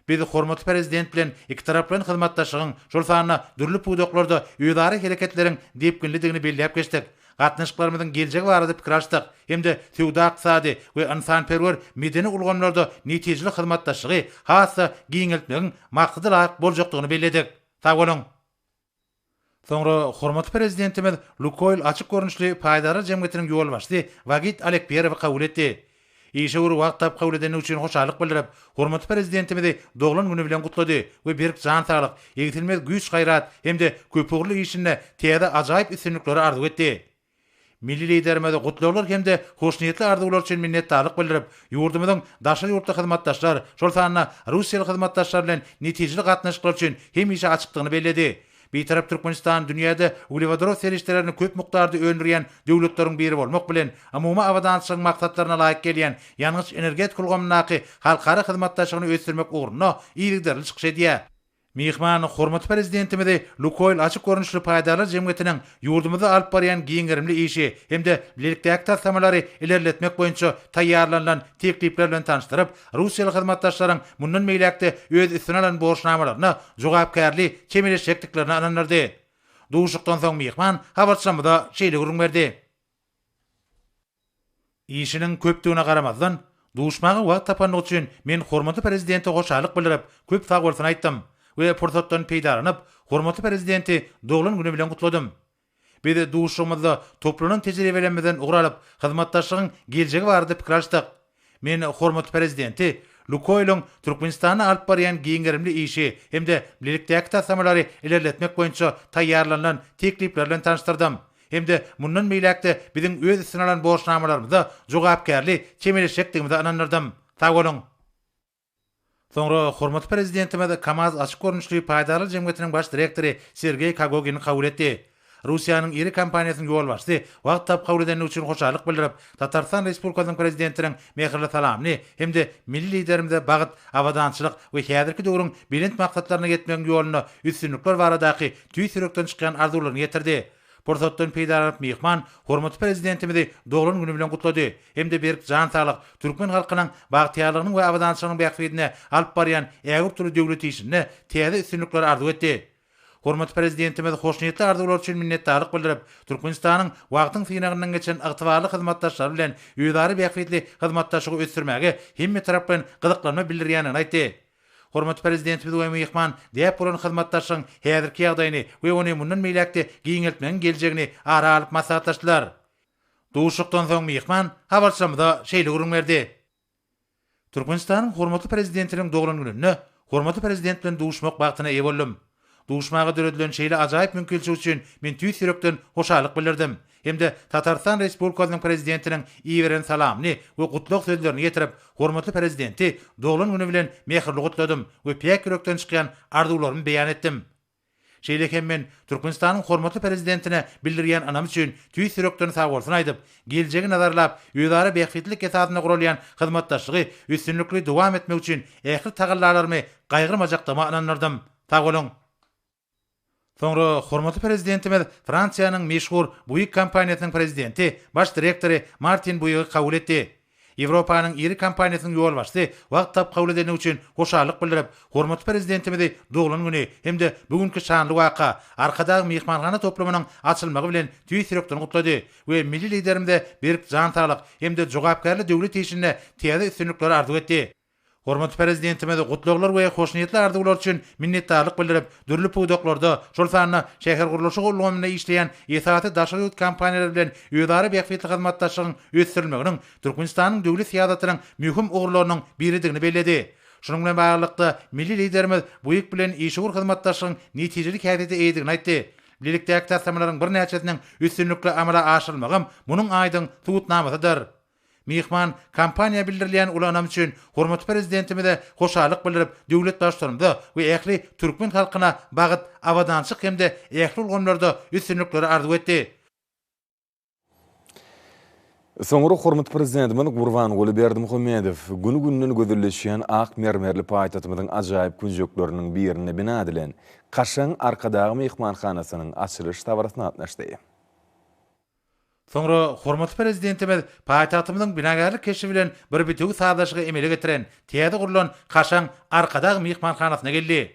Biz hormatly Prezident bilen ikitaraplaýyn hyzmatdaşlygyň, şol sanda dürli pudaklarda özara hereketleriň depginlidigini belläp geçdik. Gatnaşyklarymyzyň geljegi barada pikir alyşdyk hem-de söwda-ykdysady we ynsanperwer-medeni ulgamlarda netijeli hyzmatdaşlygy has-da giňeltmegiň maksada laýyk boljakdygyny belledik. Sag boluň! Soňra hormatly Prezidentimiz Lukoýl açyk görnüşli paýdarlar jemgyýetiniň ýolbaşçysy Wagit Alekperowy kabul etdi. Işewür wagt tapyp kabul edendigi üçin hoşallyk bildirip, hormatly Prezidentimizi doglan güni bilen gutlady we berk jan saglyk, egsilmez güýç-gaýrat hem-de köpugurly işinde täze ajaýyp üstünlikleri arzuw etdi. Milli Liderimiz gutlaglar hem-de hoşniýetli arzuwlar üçin minnetdarlyk bildirip, ýurdumyzyň daşary ýurtly hyzmatdaşlar, şol sanda russiýaly hyzmatdaşlar bilen netijeli gatnaşyklar üçin hemişe açykdygyny belledi. Bitarap Türkmenistan dünýäde uglewodorod serişdelerini köp mukdarda öndürýän döwletleriň biri bolmak bilen, umumy abadançylygyň maksatlaryna laýyk gelýän ýangyç-energetika ulgamyndaky halkara hyzmatdaşlygyny ösdürmek ugrunda yzygiderli çykyş edýär. Myhman hormatly Prezidentimizi Lukoýl açyk görnüşli paýdarlar jemgyýetiniň ýurdumyzda alyp barýan giň gerimli işi hem-de bilelikdäki taslamalary ilerletmek boýunça taýýarlanylan teklipler bilen tanyşdyryp, russiýaly hyzmatdaşlaryň mundan beýläk-de öz üstüne alan borçnamalaryna jogapkärli çemeleşjekdiklerine ynandyrdy. Duşuşykdan soň myhman habarçymyza şeýle gürrüň berdi. Işiniň köpdügine garamazdan, duşmaga wagt tapandygy üçin men hormatly Prezidente hoşallyk bildirip, köp sagbolsun aýtdym we pursatdan peýdalanyp, hormatly Prezidenti doglan güni bilen gutladym. Biz duşuşygymyzda toplanan tejribelerimizden ugur alyp, hyzmatdaşlygyň geljegi barada pikir alyşdyk. Men hormatly Prezidenti Lukoýlyň Türkmenistanda alyp barýan giň gerimli işi hem-de bilelikdäki taslamalary ilerletmek boýunça taýýarlanylan teklipler bilen tanyşdyrdym. Hem-de mundan beýläk-de biziň öz üstüne alan borçnamalarymyza jogapkärli çemeleşjekdigimize ynandyrdym. Sag boluň! Soňra hormatly Prezidentimiz KAMAZ açyk görnüşli paýdarlar jemgyýetiniň baş direktory Sergeý Kogogini kabul etdi. Russiýanyň iri kompaniýasynyň ýolbaşçysy wagt tapyp kabul edendigi üçin hoşallyk bildirip, Tatarystan Respublikasynyň Prezidentiniň mähirli salamyny hem-de milli Liderimize bagt, abadançylyk we häzirki döwrüň belent maksatlaryna ýetmegiň ýolunda üstünlikler baradaky tüýs ýürekden çykýan arzuwlaryny ýetirdi. Pursatdan peýdalanyp myhman hormatly Prezidentimizi doglan güni bilen gutlady hem-de berk jan saglyk, türkmen halkynyň bagtyýarlygynyň we abadançylygynyň bähbidine alyp barýan ägirt uly döwlet işinde täze üstünlikleri arzuw etdi. Hormatly Prezidentimiz hoşniýetli arzuwlar üçin minnetdarlyk bildirip, Türkmenistanyň wagtyň synagyndan geçen ygtybarly hyzmatdaşlary bilen özara bähbitli hyzmatdaşlygy ösdürmäge hemmetaraplaýyn gyzyklanma bildirýändigini aýtdy. Hormatly Prezidentimiz we myhman däp bolan hyzmatdaşlygyň häzirki ýagdaýyny we ony mundan beýläk-de giňeltmegiň geljegini ara alyp maslahatlaşdylar. Duşuşykdan soň myhman habarçymyza şeýle gürrüň berdi. Türkmenistanyň hormatly Prezidentiniň doglan gününde hormatly Prezident bilen duşmak bagtyna eýe boldum. Duşmaga döredilen şeýle ajaýyp mümkinçilik üçin men tüýs ýürekden hoşallyk bildirdim hem-de Tatarystan Respublikasynyň Prezidentiniň iberen salamyny we gutlag sözlerini getirip, hormatly Prezidenti doglan güni bilen mähirli gutladym we päk ýürekden çykýan arzuwlarymy beýan etdim. Şeýle hem men Türkmenistanyň hormatly Prezidentine bildirýän ynamy üçin tüýs ýürekden sagbolsun aýdyp, geljegi nazarlap, özara bähbitlilik esasynda guralýan hyzmatdaşlygy üstünlikli dowam etmek üçin ähli tagallalarymy gaýgyrmajakdygyma ynandyrdym. Sag boluň! Soňra hormatly Prezidentimiz Fransiýanyň meşhur Buig kompaniýasynyň prezidenti, baş direktory Martin Buigi kabul etdi. Ýewropanyň iri kompaniýasynyň ýolbaşçysy wagt tapyp kabul edendigi üçin hoşallyk bildirip, hormatly Prezidentimizi doglan güni hem-de bu günki şanly waka, Arkadag myhmanhana toplumynyň açylmagy bilen tüýs ýürekden gutlady we milli Liderimize berk jan saglyk hem-de jogapkärli döwlet işinde täze üstünlikleri arzuw etdi. Hormatly Prezidentimiz gutlaglar we hoşniýetli arzuwlar üçin minnetdarlyk bildirip, dürli pudaklarda, şol sanda şähergurluşyk ulgamynda işleýän esasy daşary ýurt kompaniýalary bilen özara bähbitli hyzmatdaşlygyň ösdürilmeginiň Türkmenistanyň döwlet syýasatynyň möhüm ugurlarynyň biridigini belledi. Şunuň bilen baglylykda, milli Liderimiz Buig bilen işewür hyzmatdaşlygyň netijeli häsiýete eýedigini aýtdy. Bilelikdäki taslamalaryň birnäçesiniň üstünlikli amala aşyrylmagam munuň aýdyň subutnamasydyr. Myhman kompaniýa bildirilýän uly ynam üçin hormatly Prezidentimize hoşallyk bildirip, döwlet Baştutanymyza we ähli türkmen halkyna bagt, abadançylyk hem-de ähli ulgamlarda üstünlikleri arzuw etdi. Soňra hormatly Prezidentimiz Gurbanguly Berdimuhamedow gün-günden gözelleşýän ak mermerli paýtagtymyzyň ajaýyp künjekleriniň birinde bina edilen kaşaň Arkadag myhmanhanasynyň açylyş dabarasyna gatnaşdy. Soňra hormatly Prezidentimiz paýtagtymyzyň binagärlik keşbi bilen bir bitewi sazlaşygy emele getiren täze gurlan kaşaň Arkadag myhmanhanasyna geldi.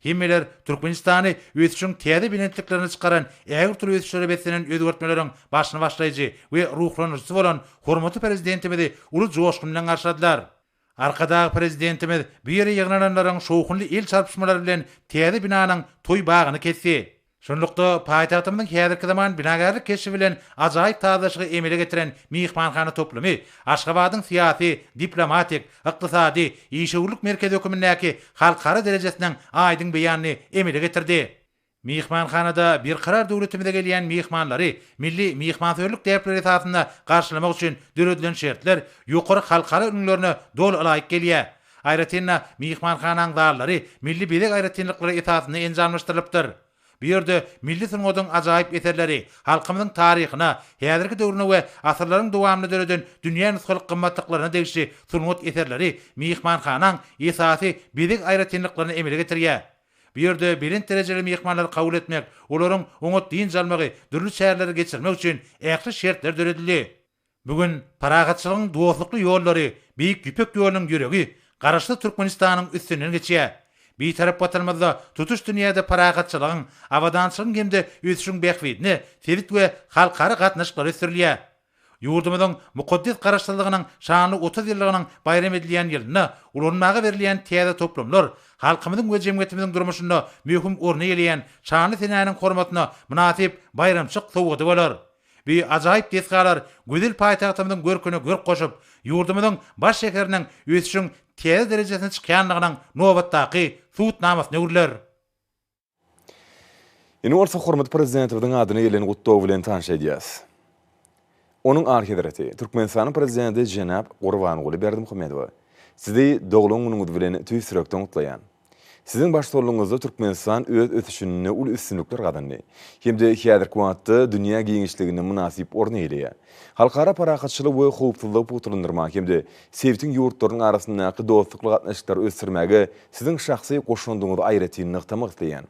Hemmeler Türkmenistany ösüşiň täze belentliklerine çykaran ägirt uly ösüşlere beslenen özgertmeleriň başyny başlaýjy we ruhlandyryjysy bolan hormatly Prezidentimizi uly joşgun bilen garşyladylar. Arkadag Prezidentimiz bu ýere ýygnananlaryň şowhunly el çarpyşmalary bilen täze binanyň toý bagyny kesdi. Şunlukda, paýtagtymyzyň häzirki zaman binagärlik keşbi bilen ajaýyp sazlaşygy emele getiren myhmanhana toplumy Aşgabadyň syýasy, diplomatik, ykdysady, işewürlik merkezi hökümindäki halkara derejesiniň aýdyň beýanyny emele getirdi. Myhmanhanada Berkarar döwletimize gelýän myhmanlary milli myhmansöýerlik däpleri esasynda garşylamak üçin döredilen şertler ýokary halkara ülňülerine doly ylaýyk gelýär. Aýratyn-da, myhmanhanaň zallary milli bezeg aýratynlyklary esasynda enjamlaşdyrylypdyr. Bu ýerde milli sungatyň ajaýyp eserleri, halkymyzyň taryhyna, häzirki döwrüne we asyrlaryň dowamynda döreden dünýä nusgalyk gymmatlyklaryna degişli sungat eserleri myhmanhanaň esasy bezeg aýratynlyklaryny emele getirýär. Bu ýerde belent derejeli myhmanlary kabul etmek, olaryň oňat dynç almagy, dürli çäreleri geçirmek üçin ähli şertler döredildi. Bu gün parahatçylygyň dostlukly ýollary Beýik Ýüpek ýolunyň ýüregi Garaşsyz Türkmenistanyň üstünden geçýär. Bitarap Watanymyzda tutuş dünýäde parahatçylygyň, abadançylygyň hem-de ösüşiň bähbidine sebit we halkara gatnaşyklary ösdürilýär. Ýurdumyzyň mukaddes Garaşsyzlygynyň şanly 30 ýyllygynyň baýram edilýän ýylynda ulanmaga berilýän täze toplumlar halkymyzyň we jemgyýetimiziň durmuşynda möhüm orun eýeleýän şanly senäniň hormatyna mynasyp baýramçylyk sowgady bolar. Bu ajaýyp desgalar gözel paýtagtymyzyň görküne görk goşup, ýurdumyzyň baş şäheriniň ösüşiň täze derejesine çykýandygynyň nobatdaky subutnamasyna öwrüler. Indi bolsa hormatly Prezidentimiziň adyna gelen gutlag bilen tanyş edýäris. Onuň Alyhezreti, Türkmenistanyň Prezidenti jenap Gurbanguly Berdimuhamedowa, Sizi doglan günüňiz bilen tüýs ýürekden gutlaýan. Siziň baştutanlygyňyzda Türkmenistan öz ösüşinde uly üstünlikler gazandy hem-de häzirki wagtda dünýä giňişliginde mynasyp orun eýeleýär. Halkara parahatçylygy we howpsuzlygy pugtalandyrmaga hem-de sebitiň ýurtlarynyň arasyndaky dostlukly gatnaşyklary ösdürmäge Siziň şahsy goşandyňyzy aýratyn nygtamak isleýän.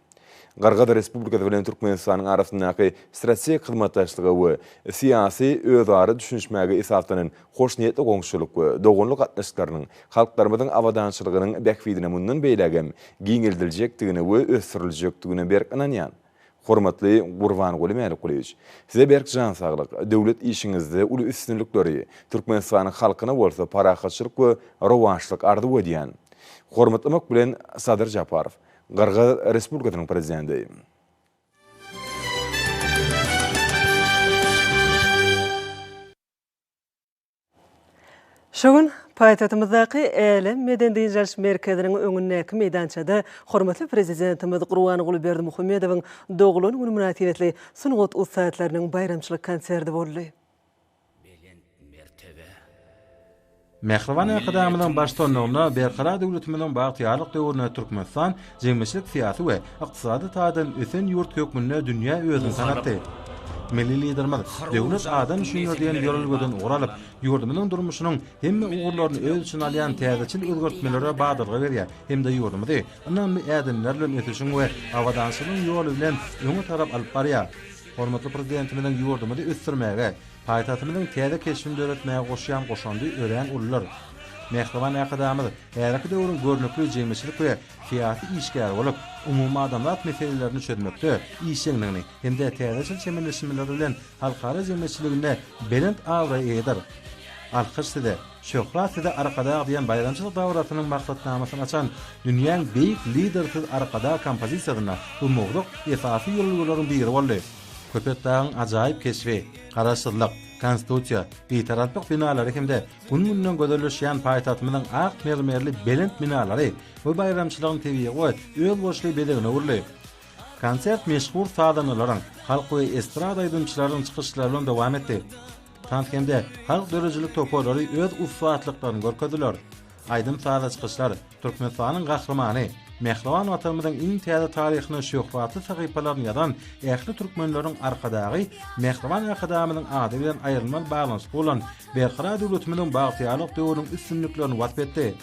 Gyrgyz Respublikasy bilen Türkmenistanyň arasyndaky strategik hyzmatdaşlyga we syýasy özara düşünişmäge esaslanan hoşniýetli goňşuçylyk we doganlyk gatnaşyklarynyň halklarymyzyň abadançylygynyň bähbidine mundan beýlägem giňeldiljekdigine we ösdüriljekdigine berk ynanýan. Hormatly Gurbanguly Mälikgulyýewiç, Size berk jan saglyk, döwlet işiňizde uly üstünlikleri, Türkmenistanyň halkyna bolsa parahatçylyk we rowaçlyk arzuw edýän. Hormatlamak bilen, Sadyr Japarow, Gyrgyz Respublikasynyň Prezidenti. Şu gün paýtagtymyzdaky Älem medeni-dynç alyş merkeziniň öňündäki meýdançada hormatly Prezidentimiz Gurbanguly Berdimuhamedowyň doglan güni mynasybetli sungat ussatlarynyň baýramçylyk konserti boldy. Belent mertebe. Mähriban Arkadagymyzyň baştutanlygynda Berkarar döwletimiziň bagtyýarlyk döwründe Türkmenistan jemgyýetçilik-syýasy we ykdysady taýdan ösen ýurt hökmünde dünýä özüni tanatdy. Milli Liderimiz Döwlet adam üçindir diýen ýörelgeden ugur alyp, ýurdumyzyň durmuşynyň hemme ugurlaryny öz içine alýan täzeçil özgertmelere badalga berýär hem-de ýurdumyzy ynamly ädimler bilen ösüşiň we abadançylygyň ýoly bilen öňe tarap alyp barýar. Hormatly Prezidentimiziň ýurdumyzy ösdürmäge, Paýtagtymyzyň täze keşbini döretmäge goşýan goşandy örän uludyr. Mähriban Arkadagymyz häzirki döwrüň görnükli jemgyýetçilik we syýasy işgäri bolup, umumadamzat meselelerini çözmekde işjeňligini hem-de täzeçil çemeleşmeleri bilen halkara jemgyýetçiliginde belent abraýa eýedir. Alkyş size, şöhrat size Arkadag diýen baýramçylyk dabarasynyň maksatnamasyny açan dünýäň beýik Lideri siz Arkadag kompozisiýasynda bu mowzuk esasy ýörelgeleriň biri boldy. Köpetdagyň ajaýyp keşbi, Garaşsyzlyk, Konstitusiýa, Bitaraplyk binalary hem-de gün-günden gözelleşýän paýtagtymyzyň ak mermerli belent binalary bu baýramçylygyň tebigy we özboluşly bezegine öwrüldi. Konsert meşhur sazandalaryň, halk we estrada aýdymçylarynyň çykyşlary bilen dowam etdi. Tans hem-de halk döredijilik toparlary öz ussatlyklaryny görkezdiler. Aýdym-sazly çykyşlar Türkmenistanyň Gahrymany, mähriban Watanymyzyň iň täze taryhyna şöhratly sahypalaryny ýazan ähli türkmenleriň Arkadagy mähriban Arkadagymyzyň ady bilen aýrylmaz baglanyşykly bolan Berkarar döwletimiziň bagtyýarlyk döwrüniň üstünliklerini wasp etdi.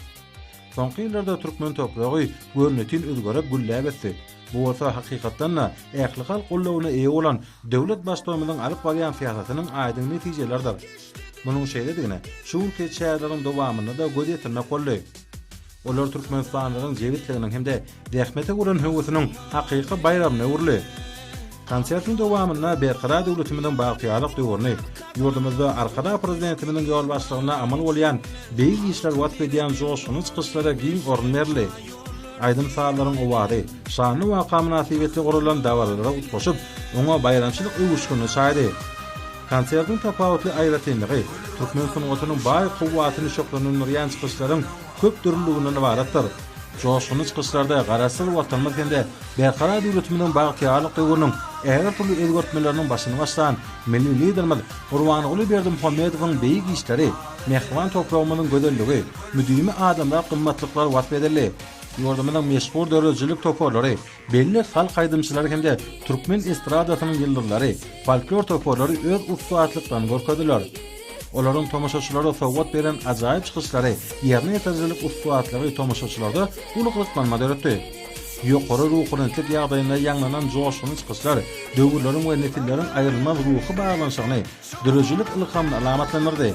Soňky ýyllarda türkmen topragy görnetin özgerip, gülläp ösdi. Bu bolsa hakykatdan-da ählihalk goldawyna eýe bolan döwlet Baştutanymyzyň alyp barýan syýasatynyň aýdyň netijeleridir. Munuň şeýledigine şu günki çäreleriň dowamynda-da göz ýetirmek boldy. Olar türkmenistanlylaryň jebisliginiň hem-de zähmete bolan höwesiniň hakyky baýramyna öwrüldi. Konsertiň dowamynda Berkarar döwletimiziň bagtyýarlyk döwrüni, ýurdumyzda Arkadag Prezidentimiziň ýolbaşçylygynda amal bolýan beýik işleri wasp edýän joşgunly çykyşlara giň orun berildi. Aýdym-sazlaryň owazy şanly waka mynasybetli guralan dabaralara utgaşyp, oňa baýramçylyk öwüşginini çaýdy. Konsertiň tapawutly aýratynlygy, türkmen sungatynyň baý kuwwatyny şöhlelendirýän çykyşlaryň köp dürlüliginden ybaratdyr. Joşgunly çykyşlarda Garaşsyz Watanymyz hem-de Berkarar döwletimiziň bagtyýarlyk döwrüniň ägirt uly özgertmeleriniň başyny başlan Milli Liderimiz Gurbanguly Berdimuhamedowyň beýik işleri, mähriban topragymyzyň gözelligi, müdimi adamzat gymmatlyklary wasp edildi. Ýurdumyzyň meşhur döredijilik toparlary, Belli halk aýdymçylary hem-de türkmen estradasynyň ýyldyzlary, folklor toparlary öz ussatlyklaryny görkezdiler. Olaryň tomaşaçylara sowgat beren ajaýyp çykyşlary, ýerine ýetirijilik ussatlygy tomaşaçylarda uly gyzyklanma döretdi. Ýokary ruhubelentlik ýagdaýynda ýaňlanan joşgunly çykyşlar döwürleriň we nesilleriň aýrylmaz ruhy baglanyşygyny, döredijilik ylhamyny alamatlandyrdy.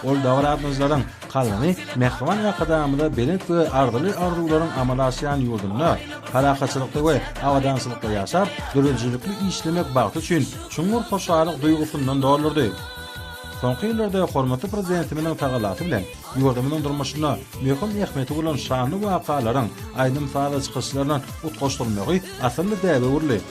Ol dabara gatnaşyjylaryň kalbyny mähriban Arkadagymyza belent we arzyly arzuwlaryň amala aşýan ýurdunda parahatçylykda we abadançylykda ýaşap, döredijilikli işlemek bagty üçin çuňňur hoşallyk duýgusyndan doldurdy. Soňky ýyllarda hormatly Prezidentimiziň tagallasy bilen ýurdumyzyň durmuşynda möhüm ähmiýeti bolan şanly wakalaryň aýdym-sazly çykyşlar bilen utgaşdyrylmagy asylly däbe öwrüldi.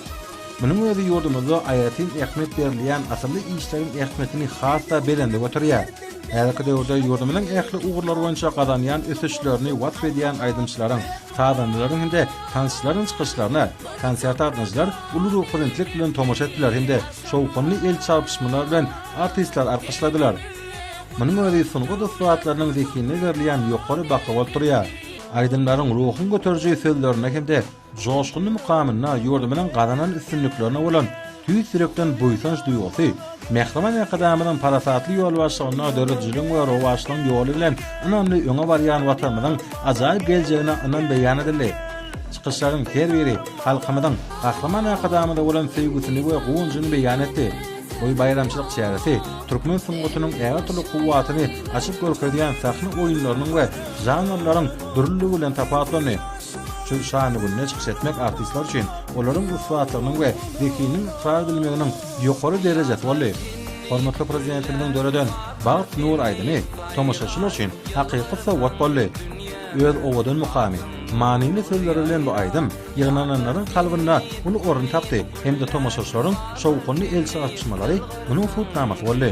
Munuň özi ýurdumyzda aýratyn ähmiýet berilýän asylly işleriň ähmiýetini has-da belende göterýär. Häzirki döwürde ýurdumyzyň ähli ugurlar boýunça gazanýan ösüşlerini wasp edýän aýdymçylaryň, sazandalaryň hem-de tansçylaryň çykyşlaryna konserte gatnaşyjylar uly ruhubelentlik bilen tomaşa etdiler hem-de şowhunly el çarpyşmalar bilen artistleri alkyşladylar. Munuň özi sungat ussatlarynyň zehinine berilýän ýokary baha bolup durýar. Aýdymlaryň ruhuň göteriji sözlerine hem-de Joşgunly mukamynda ýurdumyzyň gazanan üstünliklerine bolan tüýs ýürekden buýsanç duýgusy, mähriban Arkadagymyzyň parasatly ýolbaşçylygynda döredijiligiň we rowaçlygyň ýoly bilen ynamly öňe barýan Watanymyzyň ajaýyp geljegine ynam beýan edildi. Çykyşlaryň her biri halkymyzyň Gahryman Arkadagymyza bolan söýgüsini we guwanjyny beýan etdi. Bu baýramçylyk çäresi türkmen sungatynyň ägirt uly kuwwatyny açyp görkezýän sahna oýunlarynyň we žanrlaryň dürlüligi bilen tapawutlandy. Şu şanly günde çykyş etmek artistler üçin olaryň ussatlygynyň we zehininiň ykrar edilmeginiň ýokary derejesi boldy. Hormatly Prezidentimiziň döreden Bagt nur aýdymy tomaşaçylar üçin hakyky sowgat boldy. Öz owadan mukamy, manyly sözleri bilen bu aýdym ýygnananlaryň kalbynda uly orun tapdy hem-de tomaşaçylaryň şowhunly el çarpyşmalary munuň subutnamasy boldy.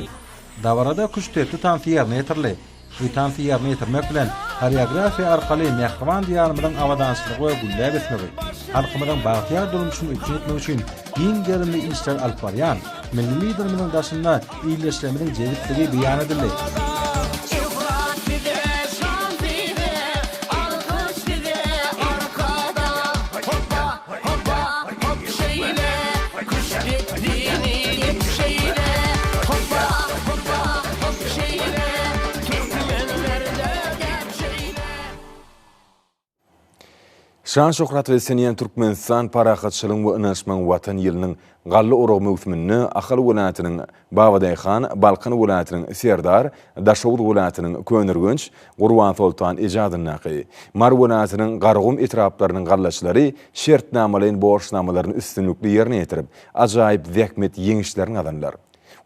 Dabarada küştdepdi tansy ýerine ýetirildi. Bu tansy ýerine ýetirmek bilen, horeografiýa arkaly mähriban Diýarymyzyň abadançylygy we gülläp ösmegi, halkymyzyň bagtyýar durmuşyny üpjün etmek üçin giň gerimli işleri alyp barýan Milli Liderimiziň daşynda ildeşlerimiziň jebisligi beýan edildi. Şöhrat size, şan size, alkyş size, Arkadag! Hopba, hopba, hop şeýle, küştdepdini dep şeýle! Hopba, hopba, hop şeýle, türkmenlerde däp şeýle! Şan-şöhrat beslenýän Türkmenistan parahatçylygyň we ynanyşmagyň Watan ýylynyň galla oragy möwsüminde Ahal welaýatynyň Babadaýhan, Balkan welaýatynyň Serdar, Daşoguz welaýatynyň Köneürgenç, Gurbansoltan eje adyndaky, Mary welaýatynyň Garagum etraplarynyň gallaçylary şertnamalaýyn borçnamalaryny üstünlikli ýerine ýetirip, ajaýyp zähmet ýeňişlerini gazandylar.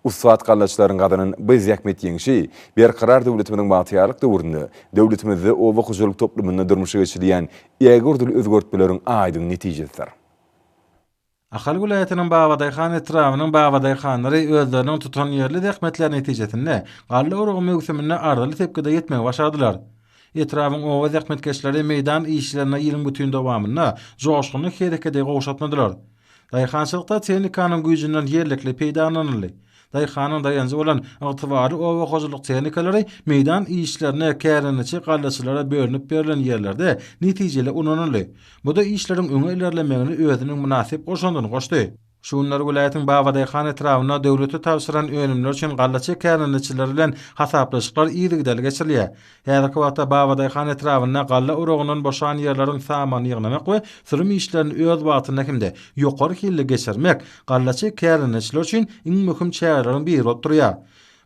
Ussat gallaçylaryň gazanan bu zähmet ýeňşi Berkarar döwletimiziň bagtyýarlyk döwründe döwletimizde oba hojalyk toplumynda durmuşa geçirilýän ägirt uly özgertmeleriň aýdyň netijesidir. Ahal welaýatynyň Babadaýhan etrabynyň babadaýhanlary özleriniň tutanýerli zähmetleri netijesinde galla oragy möwsüminde arzyly sepgide ýetmegi başardylar. Etrabyň oba zähmetkeşleri meýdan işlerinde ýylyň bütin dowamynda joşgunly herekedi gowşatmadylar. Daýhançylykda tehnikanyň güýjünden ýerlikli peýdalanyldy. Daýhanyň daýanjy bolan ygtybarly oba hojalyk tehnikalary meýdan işlerine kärendeçi gallaçylara bölünip berlen ýerlerde netijeli ulanyldy. Bu-da işleriň öňe ilerlemegine özüniň mynasyp goşandyny goşdy. Şu günler welaýatyň Babadaýhan etrabynda döwlete tabşyran önümler üçin gallaçy kärendeçiler bilen hasaplaşyklar yzygiderli geçirilýär. Häzirki wagtda Babadaýhan etrabynda galla urugyndan boşan ýerleriň samanyny ýygnamak we sürüm işlerini öz wagtynda hem-de ýokary hilli geçirmek gallaçy kärendeçiler üçin iň möhüm çäreleriň biri bolup durýar.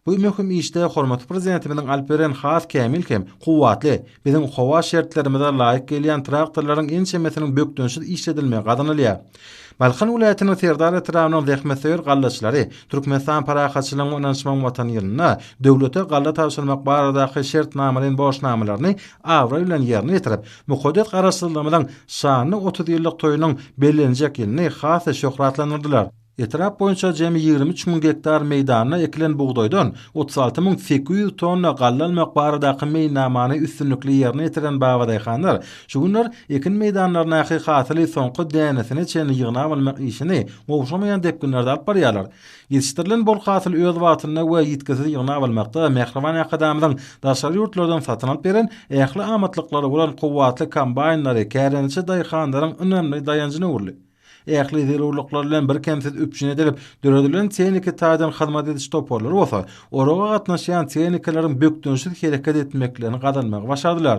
Bu möhüm işde hormatly Prezidentimiziň alyp beren has kämil hem kuwwatly, biziň howa şertlerimize laýyk gelýän traktorlaryň ençemesiniň bökdençsiz işledilmegi gazanylýar. Balkan welaýatynyň Serdar etrabynyň zähmetsöýer gallaçylary Türkmenistan Parahatçylygyň we ynanyşmagyň Watany ýylynda döwlete galla tabşyrmak baradaky şertnamalaýyn borçnamalaryny abraý bilen ýerine ýetirip, mukaddes Garaşsyzlygymyzyň şanly 30 ýyllyk toýunyň bellenjek ýylyny has-da şöhratlandyrdylar. Etrap boýunça jemi 23 müň gektar meýdanda ekilen bugdaýdan 36 800 tonna galla almak baradaky meýilnamany üstünlikli ýerine ýetiren babadaýhanlar şu günler ekin meýdanlaryndaky hasyly soňky dänesine çenli ýygnap almak işini gowşamaýan depginlerde alyp barýarlar. Ýetişdirilen bol hasyly öz wagtynda we ýitgisiz ýygnap almakda mähriban Arkadagymyzyň daşary ýurtlardan satyn alyp beren ähli amatlyklary bolan kuwwatly kombaýnlary kärendeçi daýhanlaryň ynamly daýanjyna öwrüldi. Ähli zerurlyklar bilen birkemsiz üpjün edilip, döredilen tehniki taýdan hyzmat ediş toparlary bolsa, oraga gatnaşýan tehnikalaryň bökdençsiz hereket etmeklerini gazanmagy başardylar.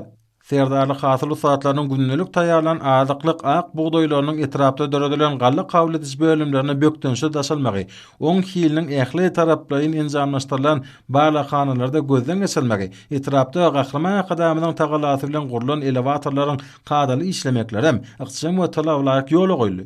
Serdarly hasyl ussatlarynyň gündelik taýýarlan azyklyk ak bugdaýlarynyň etrapda döredilen galla kabul ediş bölümlerine bökdençsiz daşalmagy, oň hiliniň ähli taraplaýyn enjamlaşdyrylan barlaghanalarda gözden geçirilmegi, etrapda Gahryman Arkadagymyzyň tagallasy bilen gurlan elewatorlaryň kadaly işlemeklerem ykjam we talabalaýyk ýola goýuldy.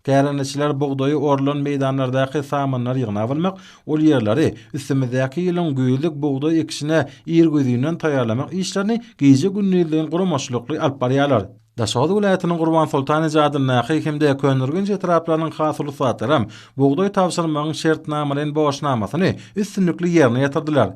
Kärendeçiler bugdaýy orlan meýdanlardaky samanlary ýygnap almak, ol ýerleri üstümizdäki ýylyň güýzlük bugdaý ekişine irgözinden taýýarlamak işlerini gije-gündizleýin guramaçylykly alyp barýarlar. Daşoguz welaýatynyň Gurbansoltan eje adyndaky hem-de Köneürgenç etraplarynyň hasyl ussatlaram bugdaý tabşyrmagyň şertnamalaýyn borçnamasyny üstünlikli ýerine ýetirdiler.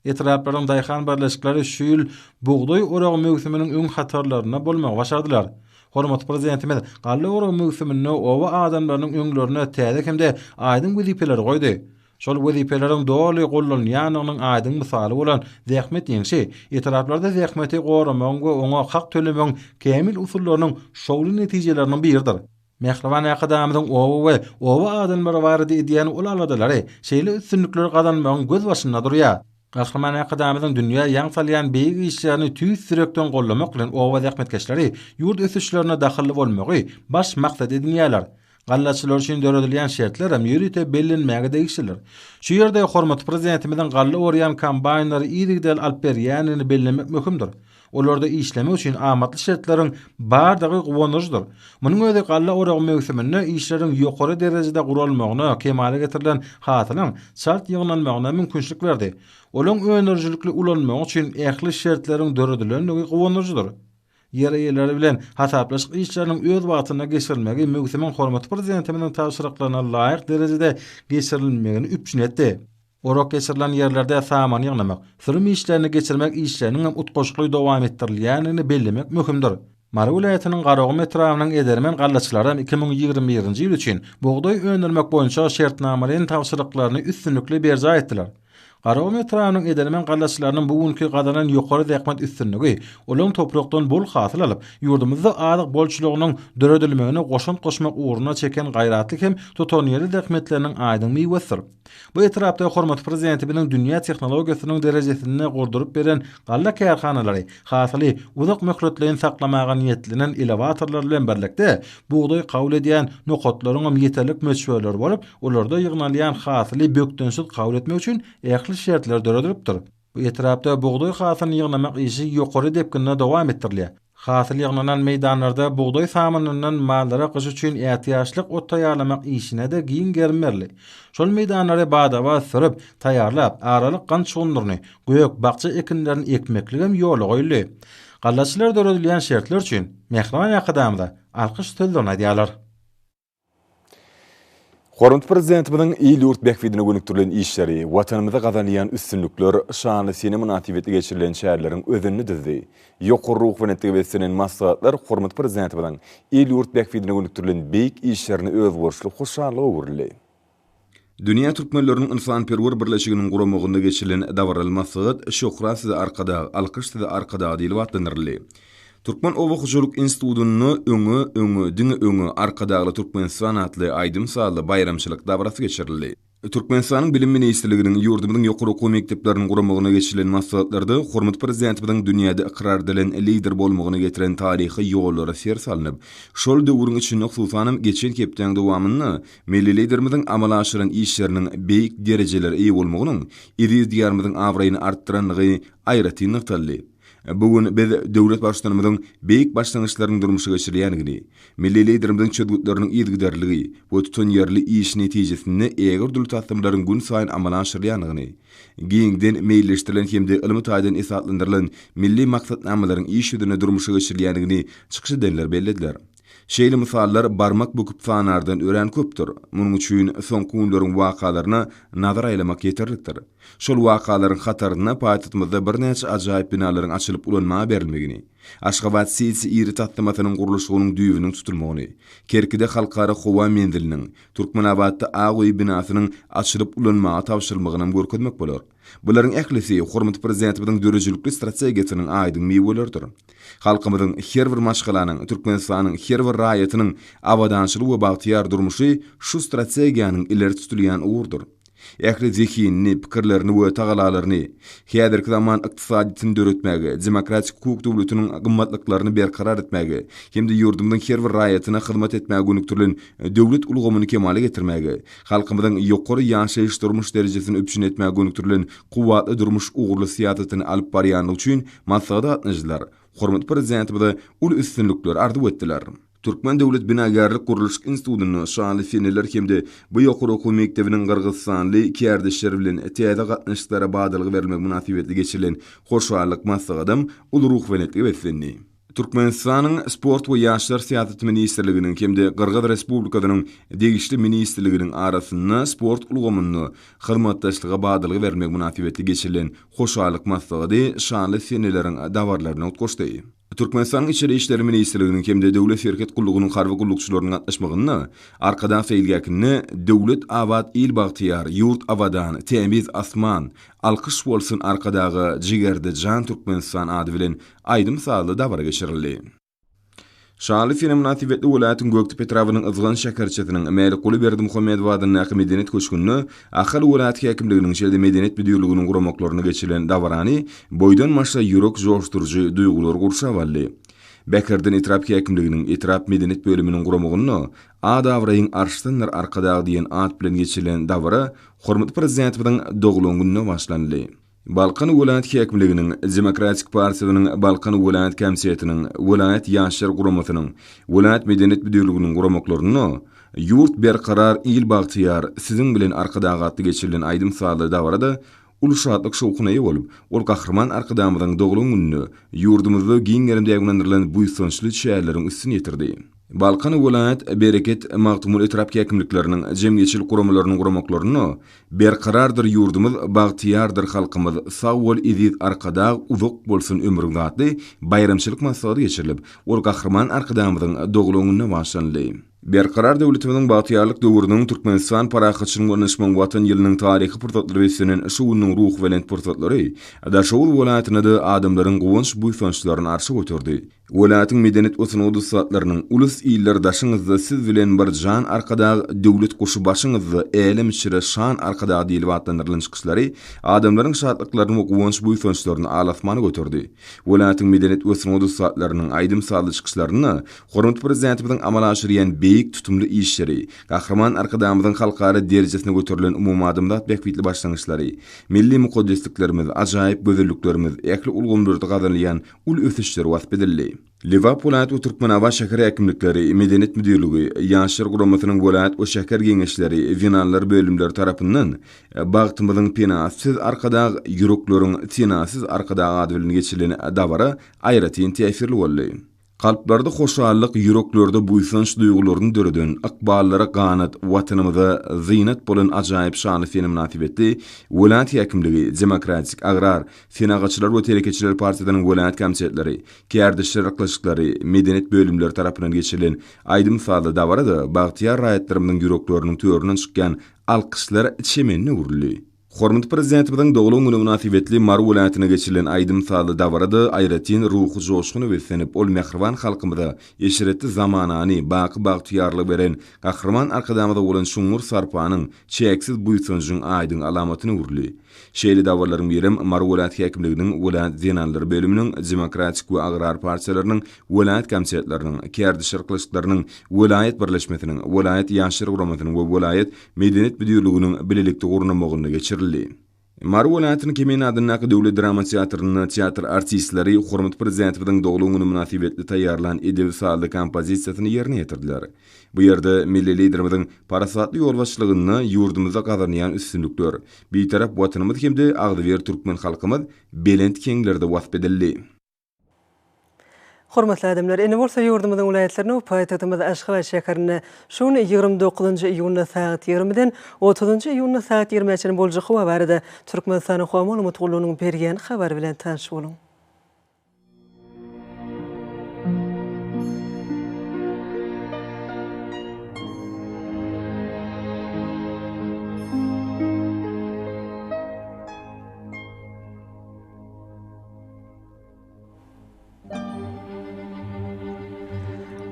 Etraplaryň daýhan birleşikleri şu ýyl bugdaý oragy möwsüminiň öň hatarlarynda bolmagy başardylar. Hormatly Prezidentimiz galla oragy möwsüminde oba adamlarynyň öňlerinde täze hem-de aýdyň wezipeleri goýdy. Şol wezipeleriň doly gollanylýandygynyň aýdyň mysaly bolan zähmet ýeňşi etraplarda zähmeti goramagyň we oňa hak tölemegiň kämil usullarynyň şowly netijeleriniň biridir. Mähriban Arkadagymyzyň oba we oba adamlary barada edýän uly aladalary şeýle üstünlikleri gazanmagyň gözbaşynda durýar. Gahryman Arkadagymyzyň dünýä ýaň salýan beýik işlerini tüýs ýürekden goldamak bilen oba zähmetkeşleri ýurt ösüşlerine dahylly bolmagy baş maksat edinýärler. Gallaçylar üçin döredilýän şertlerem ýörite bellenmäge degişlidir. Şu ýerde hormatly Prezidentimiziň galla orýan kombaýnlary yzygiderli alyp berýändigini bellemek möhümdir. Olarda işlemek üçin amatly şertleriň bardygy guwandyryjydyr. Munuň özi galla oragy möwsüminde işleriň ýokary derejede guralmagyna, kemala getirilen hasylyň çalt ýygnalmagyna mümkinçilik berdi. Olaryň öndürijilikli ulanmagy üçin ähli şertleriň döredilendigi guwandyryjydyr. Ýer eýeleri bilen hasaplaşyk işleriniň öz wagtynda geçirilmegi möwsümiň hormatly Prezidentimiziň tabşyryklaryna laýyk derejede geçirilmegini üpjün etdi. Orak geçirilen ýerlerde saman ýygnamak, sürüm işlerini geçirmek işleriniň hem utgaşykly dowam etdirilýändigini bellemek möhümdir. Mary welaýatynyň Garagum etrabynyň edermen gallaçylary hem 2021-nji ýyl üçin bugdaý öndürmek boýunça şertnamalaýyn tabşyryklaryny üstünlikli berjaý etdiler. Garagum etrabynyň edermen gallaçylarynyň bu günki gazanan ýokary zähmet üstünligi olaryň toprakdan bol hasyl alyp, ýurdumyzda azyk bolçulygynyň döredilmegine goşant goşmak ugrunda çeken gaýratly hem tutanýerli zähmetleriniň aýdyň miwesidir. Bu etrapda hormatly Prezidentimiziň dünýä tehnologiýasynyň derejesinde gurduryp beren galla kärhanalary hasyly uzak möhletleýin saklamaga niýetlenen elewatorlar bilen birlikde, bugdaý kabul edýän nokatlaryňam ýeterlik möçberleri bolup, olarda ýygnalýan hasyly bökdençsiz kabul etmek üçin ähli şertler döredilipdir. Bu etrapda bugdaý hasylyny ýygnamak işi ýokary depginde dowam etdirilýär. Hasyl ýygnanan meýdanlarda bugdaý samynyndan mallara gyş üçin ätiýaçlyk ot taýýarlamak işine-de giň gerim berildi. Şol meýdanlary bada-bat sürüp, taýýarlap, aralyk gant şugundyryny, gök, bakja ekinlerini ekmekligem ýola goýuldy. Gallaçylar döredilýän şertler üçin mähriban Arkadagymyza alkyş sözlerini aýdýarlar. Hormatly Prezidentimiziň il-ýurt bähbidine gönükdirilen işleri, Watanymyzda gazanylýan üstünlikler şanly sene mynasybetli geçirilen çäreleriň özenini düzdi. Ýokary ruhubelentlige beslenen maslahatlar hormatly Prezidentimiziň il-ýurt bähbidine gönükdirilen beýik işlerine özboluşly hoşallyga öwrüldi. Dünýä türkmenleriniň ynsanperwer birleşiginiň guramagynda geçirilen dabaraly maslahat Şöhrat size Arkadag, alkyş size Arkadag diýlip atlandyryldy. Türkmen oba hojalyk institutynda Öňe, öňe, diňe öňe, Arkadagly Türkmenistan atly aýdym-sazly baýramçylyk dabarasy geçirildi. Türkmenistanyň Bilim ministrliginiň, ýurdumyzyň ýokary okuw mekdepleriniň guramagynda geçirilen maslahatlarda hormatly Prezidentimiziň dünýäde ykrar edilen Lider bolmagyna getiren taryhy ýollara ser salnyp, şol döwrüň içinde, hususanam, geçen hepdäň dowamynda Milli Liderimiziň amala aşyran işleriniň beýik derejelere eýe bolmagynyň eziz Diýarymyzyň abraýyny artdyrandygy aýratyn nygtaldy. Bu gün biz döwlet Baştutanymyzyň beýik başlangyçlarynyň durmuşa geçirilýändigini, milli Liderimiziň çözgütleriniň yzygiderligi we tutanýerli işi netijesinde ägirt uly taslamalaryň günsaýyn amala aşyrylýandygyny, giňden meýilleşdirilen hem-de ylmy taýdan esaslandyrylan milli maksatnamalaryň iş ýüzünde durmuşa geçirilýändigini çykyş edenler bellediler. Şeýle mysallar barmak büküp sanardan örän köpdür. Munuň üçin soňky günleriň wakalaryna nazar aýlamak ýeterlikdir. Şol wakalaryň hatarynda paýtagtymyzda birnäçe ajaýyp binalaryň açylyp ulanmaga berilmegini, Aşgabat-siti iri taslamasynyň gurluşygynyň düýbüniň tutulmagyny, Kerkide Halkara howa menziliniň, Türkmenabatda Ak öý binasynyň açylyp ulanmaga tabşyrylmagynam görkezmek bolar. Bularyň ählisi hormatly Prezidentimiziň döredijilikli strategiýasynyň aýdyň miweleridir. Halkymyzyň, her bir maşgalanyň, Türkmenistanyň her bir raýatynyň abadançylyk we bagtyýar durmuşy şu strategiýanyň ileri tutulýan ugrudyr. Ähli zehinini, pikirlerini we tagalalaryny häzirki zaman ykdysadyýetini döretmäge, demokratik hukuk döwletiniň gymmatlyklaryny berkarar etmäge hem-de ýurdumyzyň her bir raýatyna hyzmat etmäge gönükdirilen döwlet ulgamyny kemala getirmäge, halkymyzyň ýokary ýaşaýyş-durmuş derejesini üpjün etmäge gönükdirilen kuwwatly durmuş ugurly syýasatyny alyp barýandygy üçin maslahata gatnaşyjylar hormatly Prezidentimize uly üstünlikleri arzuw etdiler. Türkmen döwlet binagärlik-gurluşyk institutynda şanly seneler hem-de bu ýokary okuw mekdebiniň gyrgyzystanly kärdeşleri bilen täze gatnaşyklara badalga berilmegi mynasybetli geçirilen hoşallyk maslahatam uly ruhubelentlige beslendi. Türkmenistanyň Sport we ýaşlar syýasaty ministrliginiň hem-de Gyrgyz Respublikasynyň degişli ministrliginiň arasynda sport ulgamynda hyzmatdaşlyga badalga bermek mynasybetli geçirilen hoşallyk maslahady şanly seneleriň dabaralaryna utgaşdy. Türkmenistanyň Içeri işler ministrliginiň hem-de Döwlet serhet gullugynyň harby gullukçylarynyň gatnaşmagynda Arkadag seýilgähinde Döwlet abat, il bagtyýar, ýurt abadan, tämiz asman, Alkyş bolsun Arkadaga, jigerde jan Türkmenistan ady bilen aýdym-sazly dabara geçirildi. Şanly sene mynasybetli welaýatyň Gökdepe etrabynyň Yzgan şäherçesiniň Mälikguly Berdimuhamedow adyndaky Medeniýet köşgünde Ahal welaýat häkimliginiň şeýle-de Medeniýet müdirliginiň guramaklarynda geçirilen dabarany boýdan-başa ýürek joşduryjy duýgular gurşap aldy. Bäherden etrap häkimliginiň etrap medeniýet bölüminiň guramagynda At-abraýyň arşdandyr Arkadag diýen at bilen geçirilen dabara hormatly Prezidentimiziň doglan gününe bagyşlanyldy. Balkan welaýat häkimliginiň, Demokratik partiýasynyň Balkan welaýat komitetiniň, welaýat Ýaşlar guramasynyň, welaýat Medeniýet müdirliginiň guramaklarynda Ýurt berkarar, il bagtyýar, Siziň bilen Arkadag atly geçirilen aýdym-sazly dabara-da uly şatlyk-şowhuna eýe bolup, ol Gahryman Arkadagymyzyň doglan gününde ýurdumyzda giň gerimde ýaýbaňlandyrylan buýsançly çäreleriň üstüni ýetirdi. Balkan welaýat, Bereket, Magtymguly etrap häkimlikleriniň, jemgyýetçilik guramalarynyň guramaklarynda Berkarardyr ýurdumyz, bagtyýardyr halkymyz, sag bol eziz Arkadag, uzak bolsun ömrüň atly baýramçylyk maslahaty geçirilip, ol Gahryman Arkadagymyzyň doglan gününe bagyşlanyldy. Berkarar döwletimiziň bagtyýarlyk döwrüniň Türkmenistan parahatçylygyň we ynanyşmagyň Watan ýylynyň taryhy pursatlary beslenen şu gününiň ruhubelent pursatlary Daşoguz welaýatynda-da adamlaryň guwanç-buýsançlaryny arşa göterdi. Welaýatyň medeniýet we sungat ussatlarynyň Ulus iller daşyňyzda siz bilen bir jan Arkadag, Döwlet guşy başyňyzda, Älem içre şan Arkadag diýlip atlandyrylan çykyşlary adamlaryň şatlyklaryny we guwanç-buýsançlaryny al-asmana göterdi. Welaýatyň medeniýet we sungat ussatlarynyň aýdym-sazly çykyşlarynda hormatly Prezidentimiziň amala aşyrýan beýik tutumly işleri, Gahryman Arkadagymyzyň halkara derejesine göterilen umumadamzat bähbitli başlangyçlary, milli mukaddesliklerimiz, ajaýyp gözelliklerimiz, ähli ulgamlarda gazanylýan uly ösüşler wasp edildi. Lebap welaýat we Türkmenabat şäher häkimlikleri, Medeniýet müdirligi, Ýaşlar guramasynyň welaýat we şäher geňeşleri, zenanlar bölümleri tarapyndan Bagtymyzyň penasy siz Arkadag, ýürekleriň senasy siz Arkadag ady bilen geçirilen dabara aýratyn täsirli boldy. Kalplarda hoşallyk, ýüreklerde buýsanç duýgularyny döreden, ykballara ganat, Watanymyza zynat bolan ajaýyp şanly sene mynasybetli welaýat häkimligi, Demokratik, Agrar, Senagatçylar we telekeçiler partiýasynyň welaýat komitetleri, kärdeşler yklaşyklary, medeniýet bölümleri tarapyndan geçirilen aýdym-sazly dabara-da bagtyýar raýatlarymyzyň ýürekleriniň töründen çykýan alkyşlar çemenine öwrüldi. Hormatly Prezidentimiziň doglan güni mynasybetli Mary welaýatynda geçirilen aýdym-sazly dabara-da aýratyn ruhy joşguna beslenip, ol mähriban halkymyza eşretli zamanany, baky bagtyýarlygy beren Gahryman Arkadagymyza bolan çuňňur sarpanyň, çäksiz buýsanjyň aýdyň alamatyna öwrüldi. Şeýle dabaralaryň birem Mary welaýat häkimliginiň welaýat zenanlar bölüminiň, Demokratik we Agrar partiýalarynyň welaýat komitetleriniň, kärdeşler arkalaşyklarynyň welaýat birleşmesiniň, welaýat Ýaşlar guramasynyň we welaýat Medeniýet müdirliginiň bilelikde gurnamagynda geçirildi. Mary welaýatynyň Kemine adyndaky döwlet drama teatrynda teatr artistleri hormatly Prezidentimiziň doglan güni mynasybetli taýýarlan edebi-sazly kompozisiýasyny ýerine ýetirdiler. Bu ýerde milli Liderimiziň parasatly ýolbaşçylygynda ýurdumyzda gazanylýan üstünlikler, Bitarap Watanymyz hem-de agzybir türkmen halkymyz belent heňlerde wasp edildi. Hormatly adamlar, indi bolsa ýurdumyzyň welaýatlarynda we paýtagtymyz Aşgabat şäherinde şu gün 29-njy iýunda sagat 20-den 30-njy iýunda sagat 20-ä çenli boljak howa barada Türkmenistanyň Howa maglumat gullugynyň berýän habary bilen tanyş boluň.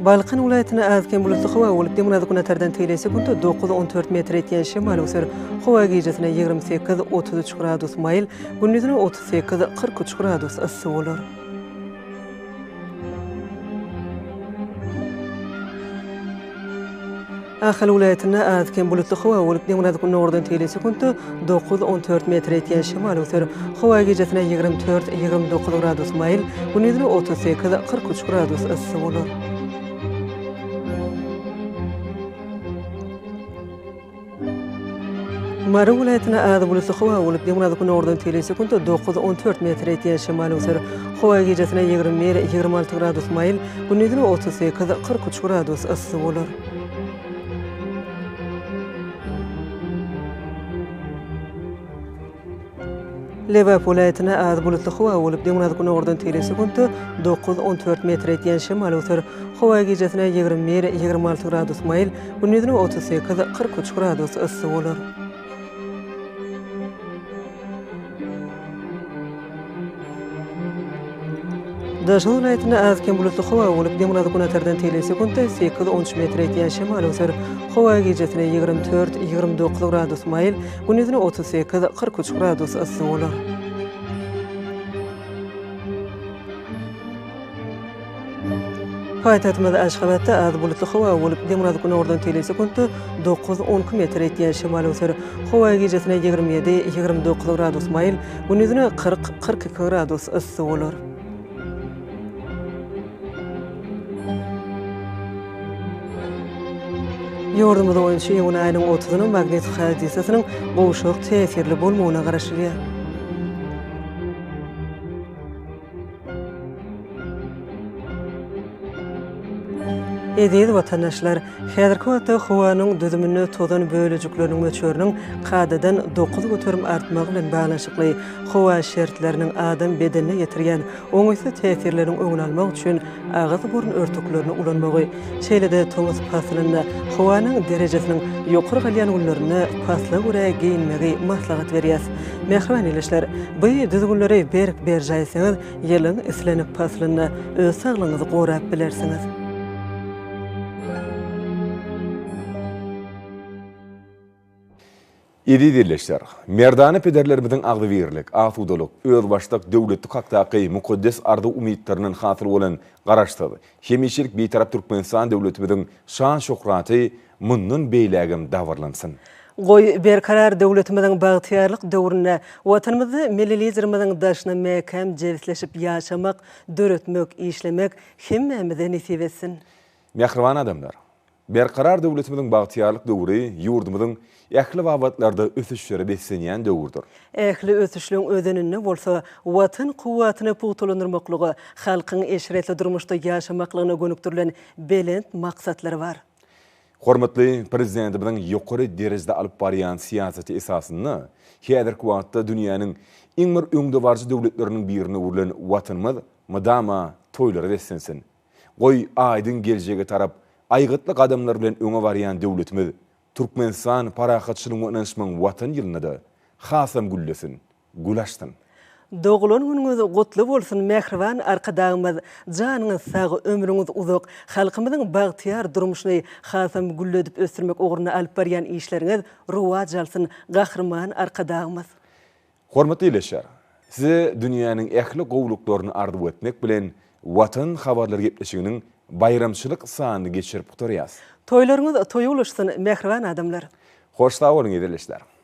Balkan welaýatynda az-kem bulutly howa bolup, demirgazyk günatardan teýle sekuntda dokuz-on dört metr etýän şemal öwser. Howa gijesine 28, 33 gradus maýyl, gündizine 38, 43 gradus yssy bolar. Ahal welaýatynda az-kem bulutly howa bolup, demirgazyk günordan teýle sekuntda dokuz, on dört metr ýetýän şemal öwser. Howa gijesine 24, 29 gradus maýyl, gündizine 38, 43 gradus yssy bolar. Mary welaýatynda az bulutly howa bolup, demirgazyk günordan teýle sekuntda dokuz, on dört metr ýetýän şemal öwser. Howa gijesine 21, 26 gradus maýyl, gündizine 38, 43 gradus yssy bolar. Lebap welaýatynda az bulutly howa bolup, demirgazyk günordan teýle sekuntda dokuz, on dört metr ýetýän şemal öwser. Howa gijesine 21, 26 gradus maýyl, gündizine 38, 43 gradus yssy bolar. Daşoguz welaýatynda az-kem bulutly howa bolup, demirgazyk-günortadan tegelek sekuntda sekiz, on üç metr etýän şemal öwser. Howa gijesine 24, 29 gradus maýyl, gündizine 38, 43 gradus yssy bolar. Paýtagtymyz Aşgabatda az bulutly howa bolup, demirgazyk-günordan tegelek sekuntda dokuz, on iki metr etýän şemal öwser. Howa gijesine 27, 29 gradus maýyl, gündizine 40, 42 gradus yssy bolar. Ýurdumyz boýunça iýun aýynyň otuzyna magnit hadysasynyň gowşak täsirli bolmagyna garaşylýar. Eziz watandaşlar! Häzirki wagtda howanyň düzüminde tozan bölejikleriniň möçberiniň kadadan 9% artmagy bilen baglanyşykly howa şertleriniň adam bedenine ýetirýän oňaýsyz täsirleriniň öňüni almak üçin agyz-burun örtüklerini ulanmagy, şeýle-de tomus paslynda howanyň derejesiniň ýokary galýan günlerinde pasla görä geýinmegi maslahat berýäs. Mähriban ildeşler, bu düzgünleri berk berjaý etseňiz, ýylyň islendik paslynda öz saglygyňyzy gorap bilersiňiz. Eziz ildeşler! Merdana pederlerimiziň agzybirlik, asudalyk, özbaşdak döwletlik hakdaky mukaddes arzuw-umytlaryndan hasyl bolan Garaşsyz, hemişelik Bitarap Türkmenistan döwletimiziň şan-şöhraty mundan beýlägem dabaralansyn! Goý, Berkarar döwletimiziň bagtyýarlyk döwründe Watanymyzda Milli Liderimiziň daşyna mäkäm jebisleşip ýaşamak, döretmek, işlemek hemmämize nesip etsin! Mähriban adamlar! Berkarar döwletimiziň bagtyýarlyk döwri ýurdumyzyň ähli babatlarda ösüşlere beslenýän döwürdir. Ähli ösüşleň özeninde bolsa Watan kuwwatyny pugtalandyrmaklyga, halkyň eşretli durmuşda ýaşamaklygyna gönükdirilen belent maksatlar bar. Hormatly Prezidentimiziň ýokary derejede alyp barýan syýasaty esasynda häzirki wagtda dünýäniň iň bir öňdebaryjy döwletleriniň birine öwrülen Watanymyz mydama toýlara beslensin! Goý, aýdyň geljege tarap aýgytly gadamlar bilen öňe barýan döwletimiz Türkmenistan parahatçylygyň we ynanyşmagyň Watany ýylynda-da hasam güllesin, gül açsyn! Doglan günüňiz gutly bolsun mähriban Arkadagymyz! Janyňyz sag, ömrüňiz uzak, halkymyzyň bagtyýar durmuşyny hasam gülledip ösdürmek ugrunda alyp barýan işleriňiz rowaç alsyn Gahryman Arkadagymyz! Hormatly ildeşler! Size dünýäniň ähli gowulyklaryny arzuw etmek bilen, Watan habarlary gepleşiginiň baýramçylyk sanyny geçirip gutarýas. Toýlaryňyz toýa ulaşsyn, mähriban adamlar! Hoş sag boluň, eziz ildeşler!